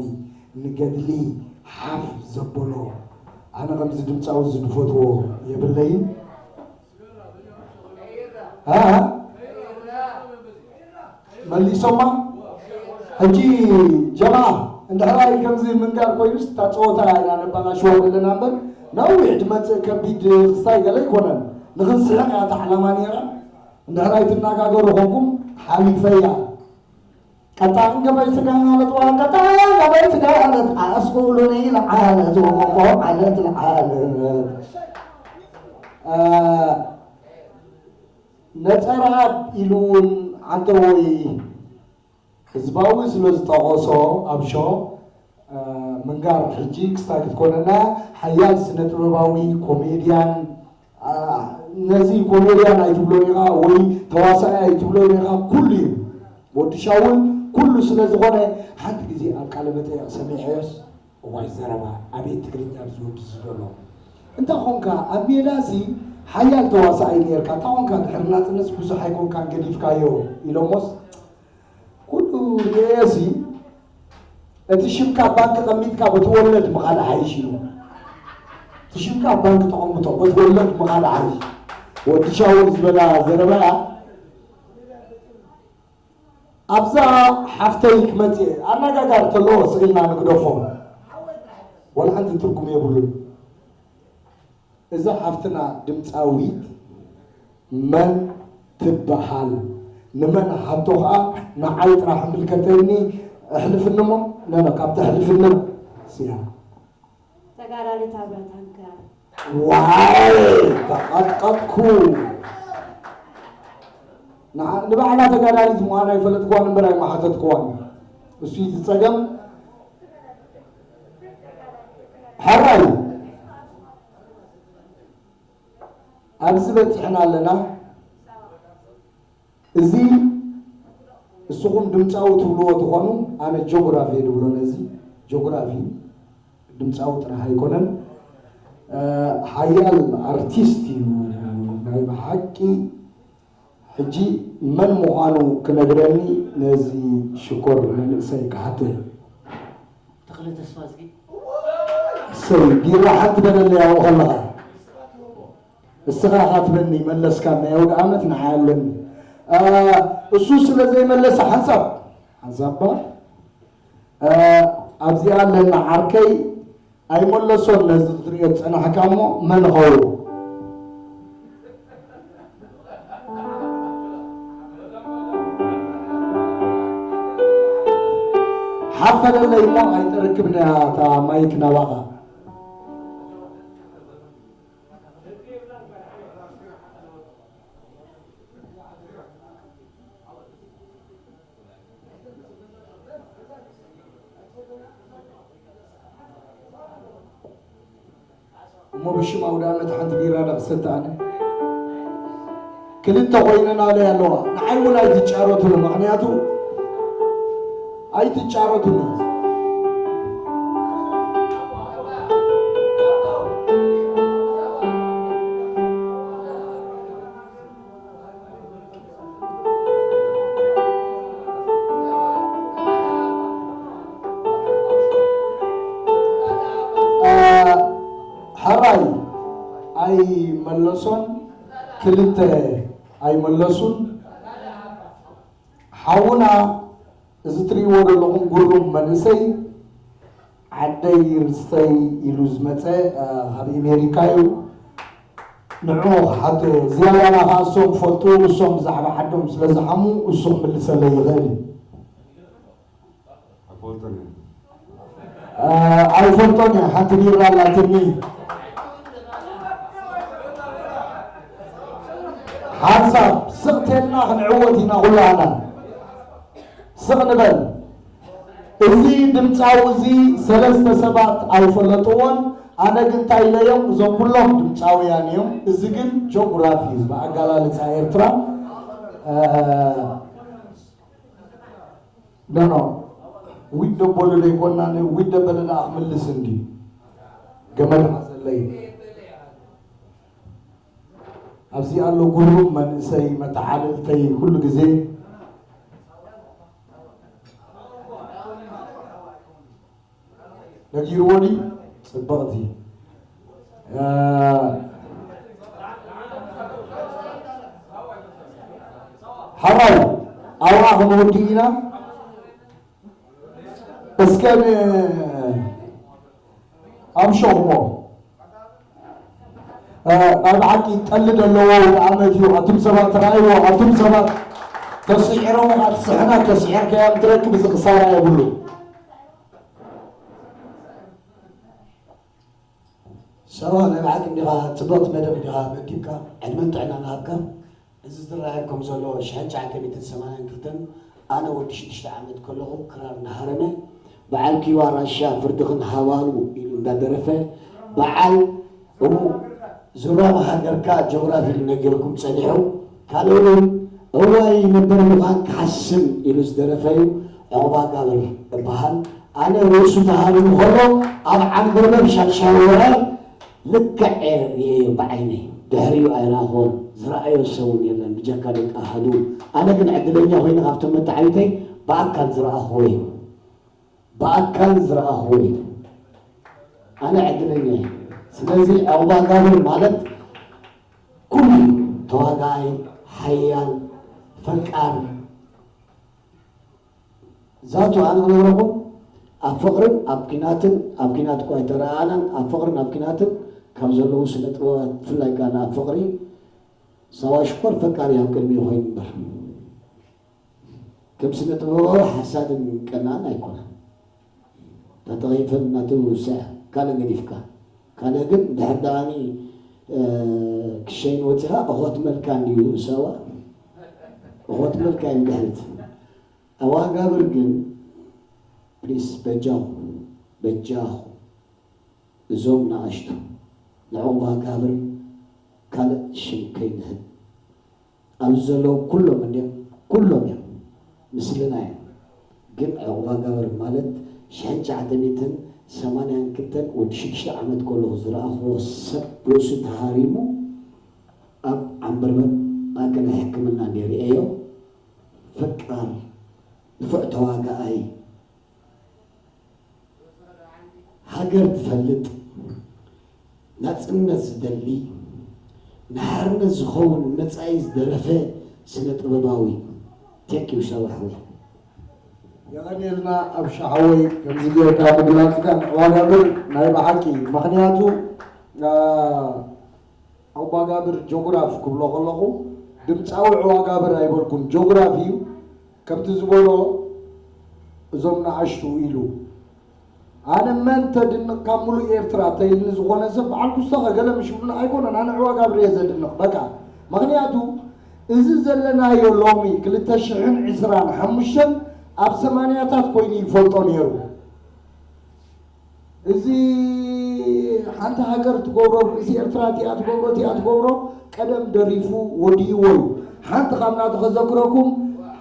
ንገድሊ ሓፍ ዘበሎ። ኣነ ከምዚ ድምፃዊ እዚ ድፈትዎ የብለይን። እ? መሊሶማ። ሕጂ ጀምዓ እንድሕራይ ከምዚ ምንጋር ኮይኑስ እታ ፀወታ ኢና ነባላሽዋ ዘለና እምበር ነዊሕ ድመፅእ ከቢድ ክስታይ ገለ ኣይኮነን። ንክንስሕቕ እያ እታ ዕላማ ነይራ። እንድሕራይ ትነጋገሩ ኮንኩም ሓሊፈያ። ቀጣን ገበይ ስጋ ዓለት፣ ዋ ቀጣን ገበይ ስጋ ዓለት፣ ኣስቁሉኒ ለዓለት፣ ወቆቆ ዓለት ለዓለት። አ፣ ነጸራ ኢሉ እውን ዓንተወይ ህዝባዊ ስለ ዝጠቐሶ ኣብ ሾ፣ አ፣ ምንጋር ሕጂ ክስታይ ክትኮነና ሓያል ስነ ጥበባዊ ኮሜድያን፣ አ፣ ነዚ ኮሜድያን ኣይትብሎን ኢኻ ወይ ተዋሳኣይ ኣይትብሎን ኢኻ፣ ኩሉ እዩ። ወዲ ሻውል ኩሉ ስለ ዝኾነ ሓንቲ ግዜ ኣብ ቃለ መጠየቕ ሰሚዐዮስ፣ እዋይ ዘረባ ኣቤት ትግርኛ ኣብዚ ወዲ እዚ ዘሎ። እንታይ ኾንካ ኣብ ሜዳሲ ሓያል ተዋሳኣይ ነርካ፣ እንታይ ኾንካ ድሕሪ ናጽነትስ ብዙሕ ኣይኮንካን ገዲፍካዮ ኢሎሞስ፣ ኩሉ ርእየሲ እቲ ሽምካ ኣብ ባንክ ቀሚጥካ በቲ ወለድ ምኻድ ሓይሽ ኢሉ። እቲ ሽምካ ኣብ ባንክ ተቐምጦ በቲ ወለድ ምኻድ ሓይሽ። ወዲ ሻውል ዝበላ ዘረባ እያ። ኣብዛ ሓፍተይ ክመጽእ ኣነጋጋሪ ተለዎ ስኢልና ንግደፎ። ወላ ሓንቲ ትርጉም የብሉን። እዛ ሓፍትና ድምፃዊት መን ትበሃል? ንመን ሓቶ ኸዓ ንዓይ ጥራሕ ምልከተኒ። ኣሕልፍኒ እሞ ነመ ካብ ተሕልፍኒ ስያ። ተጋዳሊት ኣብራ ታንከ። ዋይ ተቐጥቀጥኩ። ንዓ-፣ ንባዕላ ተጋዳሊት ምዃና ይፈለጥክዋን እምበር ኣይመሓተትክዋን። እሱ እዩ እቲ ጸገም። ሕራይ ኣብዚ በጺሕና ኣለና። እዚ እስኹም ድምፃዊ ትብልዎ ትኾኑ፣ ኣነ ጆግራፊ እየ ድብሎ። ነዚ ጆግራፊ ድምፃዊ ጥራሕ ኣይኮነን፣ እ፣ ሓያል ኣርቲስት እዩ ናይ ብሓቂ። ሕጂ መን ምዃኑ ክነግረኒ ነዚ ሽኮር መንእሰይ ክሓቶ እየ። ተኽለ ተስፋዝጊ። እሰይ፣ ቢራ ሓንቲ በለለይ ኣብኡ ከለኻ። እስኻ ኢኻ ትበኒ መለስካ ናይ ኣውደ ዓመት ንዓይ ኣለኒ። እ፣ እሱ ስለ ዘይመለሰ ሓንሳብ፣ ሓንሳብ እባ፣ እ፣ ኣብዚኣ ኣለና ዓርከይ ኣይመለሶን ነዚ ክትርእዮ ዝጸናሕካ እሞ መን ኸውን? ሓፈለለይ እሞ ኣይተረክብናያ እታ ማይክ ናባኻ። እሞ ብሽም ኣውደ ዓመት ሓንቲ ቢራ ዳ ክሰቲ ኣነ? ክልተ ኮይነን ኣለያ ኣለዋ። ንዓይ እውን ኣይትጫረቱኒ፣ ምኽንያቱ ኣይትጫረቱኒ። እ፣ ሕራይ ኣይመለሶን፣ ክልተ ኣይመለሱን። ሓውና እዚ ትርእይዎ ዘለኹም ጉሩም መንእሰይ ዓደይ ርስተይ ኢሉ ዝመጸ፣ እ፣ ካብ ኣሜሪካ እዩ። ንዕኡ ክሓቶ እየ። ዝያዳና ከኣ እሶም ክፈልጡ፣ እሶም ብዛዕባ ዓዶም ስለ ዝሓሙ እሱ ክምልሰለይ ይኽእል እዩ። ኣይፈልጦን እየ። እ፣ ኣይፈልጦን እየ። ሓንቲ ቢራ ኣላትኒ። ሓንሳብ ስቕ ተልና ክንዕወት ኢና ኩላህና። ስቕ ንበል። እዚ ድምፃዊ እዚ ሰለስተ ሰባት ኣይፈለጥዎን። ኣነ ግን እንታይ ኢለዮም፣ እዞም ኩሎም ድምፃውያን እዮም፣ እዚ ግን ጆግራፊ እዩ፣ ብኣገላልፃ ኤርትራ። እ፣ ኖ፣ ኖ። ዊድ ደበሉ ደይኮና፣ ዊድ ደበለ ደኣ ክምልስ እንዲ ገመድ ሓዘለይ። ኣብዚ ኣሎ ጉሩም መንእሰይ መተዓልልተይ ኩሉ ግዜ ነጊርዎ ድዩ? ጽብቕቲ። እ፣ ሓራይ ኣብኣ ክንወዲ ኢና። እስከ ን-፣ ኣምሸኹሞ። እ፣ ናይ ብሓቂ ጠሊ ዘለዎ ኣውደ ዓመት እዩ። ኣቱም ሰባት ተራእይዎ፣ ኣቱም ሰባት ተስዒሮም ኣትስሕና ተስዒርካዮም ትረክብ፣ እዚ ክሳራ የብሉ። ሰባ ናይ ብሓቂ እንዲኻ ጽብቕቲ መደብ እንዲኻ መዲብካ፣ ዕድመን ጥዕናን ሃብካ። እዚ ዝረኣየኩም ዘሎ ሽሕን ትሽዓተ ሚእትን ሰማንያን ክልተን ኣነ ወዲ ሽዱሽተ ዓመት ከለኹ ክራር እናሃረመ በዓል ኪዋ ራሻ ፍርድኽን ሃባሉ ኢሉ እንዳደረፈ በዓል እሙ ዙራብ ሃገርካ ጆግራፊ ኢሉ ነጊርኩም ጸኒሑ። ካልእ እውን እዋይ ነበር ምዃን ክሓስም ኢሉ ዝደረፈ እዩ። ዕቑባ ጋብር እበሃል። ኣነ ርእሱ ተሃሪሙ ከሎ ኣብ ዓንበርበር ሻድሻይ ወራር ልክዕ እየ ርእየዮ ብዓይነይ። ድሕሪኡ ኣይረኣኽዎን። ዝረኣዮ ሰብ እውን የለን ብጀካ ደቂ ኣሃዱ። ኣነ ግን ዕድለኛ ኮይነ ካብቶም መተዓቢተይ ብኣካል ዝረኣኽዎ እዩ። ብኣካል ዝረኣኽዎ እዩ። ኣነ ዕድለኛ እየ። ስለዚ ዕቑባ ጋብር ማለት ኩሉ ተዋጋኣይ፣ ሓያል፣ ፈቃር፣ ዛቱ ኣነ ክነግረኹም፣ ኣብ ፍቕርን ኣብ ኲናትን፣ ኣብ ኲናት እኳ ኣይተረኣኣናን፣ ኣብ ፍቕርን ኣብ ኲናትን ካብ ዘለዉ ስነ ጥበባት፣ ብፍላይ ከኣ ኣብ ፍቕሪ፣ ሳዋ ሽኮር ፈቃሪ ኣብ ቅድሚኡ ኮይኑ እምበር፣ ከም ስነ ጥበባዊ ሓሳድን ቀናእን ኣይኮነን። ተተኺፈን እናተወስዐ ካልእ ገዲፍካ፣ ካልእ ግን ድሕር ደኣኒ፣ እ፣ ክሸይን ወፂኻ እኾት መልካ እንድዩ ሳዋ፣ እኾት መልካ እዩ ድሕሪት። ኣዋጋብር ግን ፕሊስ በጃኹም፣ በጃኹም እዞም ንኣሽቱ ንዕቑባ ጋብር ካልእ ሽም ከይንህብ። ኣብዚ ዘለዉ ኩሎም እንድዮም፣ ኩሎም እዮም ምስልና እዮም። ግን ዕቑባ ጋብር ማለት ሽሕን ትሽዓተ ሚእትን ሰማንያን ክልተን ወዲ ሽዱሽተ ዓመት ከለኹ ዝረኣኽዎ ሰብ ርእሱ ተሃሪሙ ኣብ ዓንበርበር ማእከላይ ሕክምና እንድየ ርእየዮ። ፈቃር ንፉዕ ተዋጋኣይ፣ ሃገር ዝፈልጥ፣ ናጽነት ዝደሊ፣ ንሓርነት ዝኸውን መጻኢ ዝደረፈ ስነ ጥበባዊ። ቴንኪዩ ሻባ ሓወይ። የቐንየልና ኣብ ሻሓወይ ከምዚ ጌርካ ምግላጽካ። ዕዋጋብር ናይ ብሓቂ ምኽንያቱ፣ ኣ፣ ዕዋጋብር ጆግራፍ ክብሎ ከለኹ ድምፃዊ ዕዋጋብር ኣይበልኩን፣ ጆግራፍ እዩ። ከምቲ ዝበሎ እዞም ንኣሽቱ ኢሉ ኣነ መን ተድንቕ ካብ ሙሉእ ኤርትራ ተይልኒ ዝኾነ ሰብ በዓል ኩስቶኸ ገለ ምሽ ይብሉና ኣይኮነን። ኣነ ዕዋጋብር እየ ዘድንቕ በቃ። ምኽንያቱ እዚ ዘለናዮ ሎሚ ክልተ ሽሕን ዕስራን ሓሙሽተን ኣብ ሰማንያታት ኮይኑ ይፈልጦ ነይሩ። እዚ ሓንቲ ሃገር ትገብሮ ርእሲ ኤርትራ እቲኣ ትገብሮ እቲኣ ትገብሮ ቀደም ደሪፉ ወዲእዎ እዩ። ሓንቲ ካብ ናቱ ከዘክረኩም፣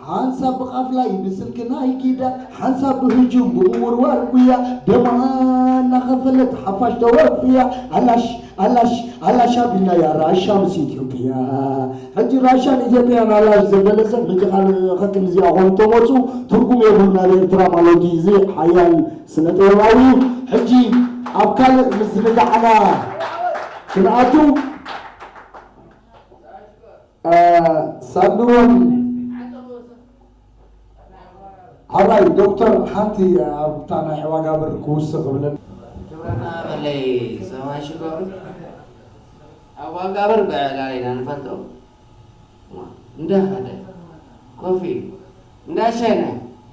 ሓንሳብ ብቃፍላ ይብስል ግናይ ጊዳ፣ ሓንሳብ ብህጁም ብምውርዋር ጉያ፣ ደማ እናኸፈለት ሓፋሽ ተወፍያ፣ ኣላሽ ኣላሽ ኣላሽ ኣቢልናያ ራሻ ምስ ኢትዮጵያ። ሕጂ ራሻን ኢትዮጵያን ኣላሽ ዘበለ ሰብ ሕጂ ካልእ ከክም እዚኣ ኾይኑ ተመፁ ትርጉም የብሉን ኣብ ኤርትራ ማለት እዩ። እዚ ሓያል ስነ ጥበባዊ እዩ። ሕጂ ኣብ ካልእ ምዝንጋዕና ክንኣቱ፣ እ፣ ሳንድሮን ሓራይ ዶክተር ሓንቲ ኣብታ ናይ ዕዋጋብር ክውስኽ ክብለን። ክብረና በለይ ሰማይ ሽኮር። ኣብ ዋጋብር ብዕላል ኢና ንፈልጦ። እንዳ ሓደ ኮፍ ኢሉ እንዳ ሸነ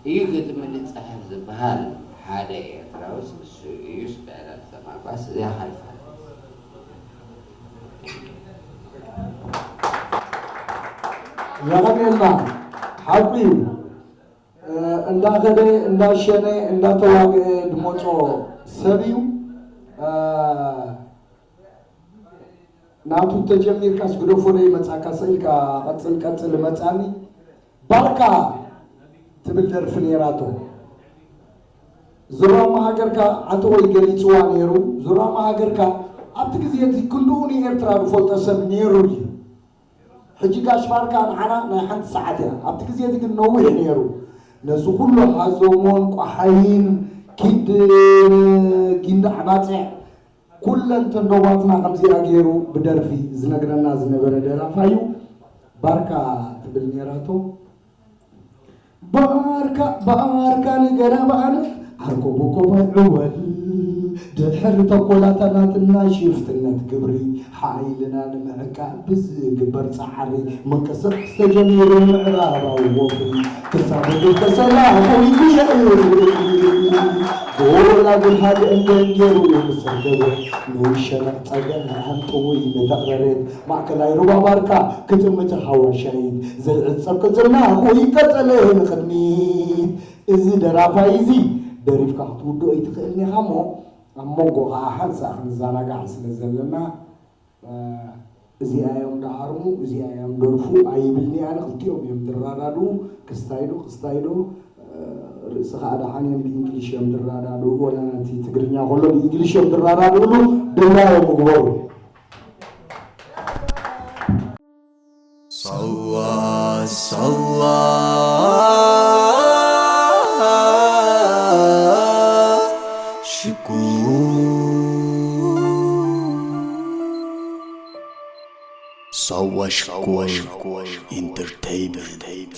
እዩ ግጥሚ ዝጽሕፍ ዝበሃል ሓደ ኤርትራውስ እሱ እዩስ ብዕላል ዘማጓስ እዚኣ ሓልፋ። የቐንየልና። ሓቁ እዩ። እ፣ እንዳኸደ እንዳሸነ እንዳተዋግአ ዝመጾ ሰብ እዩ። እ፣ ናቱ ተጀሚርካስ ግደፎ ዶ ይመጻካ ስኢልካ ቀጽል ቀጽል መጻኒ። ባርካ ትብል ደርፊ ነይራቶ። ዙራማ ሃገርካ ኣንተ ወይ ገሊጽዋ ነይሩ። ዙራማ ሃገርካ ኣብቲ ግዜ እቲ ክንድኡ ንኤርትራ ዝፈልጦ ሰብ ነይሩ ድዩ? ሕጂ ጋሽ ባርካ ንዓና ናይ ሓንቲ ሰዓት እያ። ኣብቲ ግዜ እቲ ግን ነዊሕ ነይሩ። ነዚ ኩሉ ሃዞሞን ቋሓይን ኪድ ጊንዳዕ ባጽዕ ኩለን ተንዶባትና ከምዚኣ ገይሩ ብደርፊ ዝነግረና ዝነበረ ደራፋይ እዩ። ባርካ ትብል ነይራቶ። ባርካ ባርካ ንገረባን ዓርኮ ቦኮባይ ዕወል ድሕሪ ተኮላታናትና ሽፍትነት ግብሪ ሓይልና ንምዕቃብ ብዝግበር ጻዕሪ ምንቅስቃስ ተጀሚሩ ምዕራባዊ ወፍሪ ክሳብ ብተሰላሙ ይጉየእ። ጎላጉል ሃገ እንደንጌሩ ምስ ሰገወ ንሸነቕ ጸገም ንሃንጥዊ ንተቕረሬት ማእከላይ ሩባ ባርካ ክጥምት ሃዋሻይት ዘይዕጸብ ቅልጽምና ይቀጸለ ንቕድሚት። እዚ ደራፋይ እዚ ደሪፍካ ክትውድኦ ይትኽእልን ኢኻ እሞ ኣብ መንጎ ከዓ ሓንሳእ ክንዘናጋዕ ስለ ዘለና እዚኣ እዮም ደዓርሙ እዚኣ እዮም ደርፉ ኣይብልኒ ኣነ። ክልቲኦም እዮም ዝረዳድኡ። ክስታይዶ ክስታይዶ ርእሲ ከዓ ደሓን እዮም ብእንግሊሽ እዮም ዝረዳድኡ። ወላ ነቲ ትግርኛ ከሎ ብእንግሊሽ እዮም ዝረዳድእሉ። ድላዮም ምግበሩ። ሳዋ ሳዋ ሽኩር ሳዋ ሽኩር ኢንተርቴይንመንት።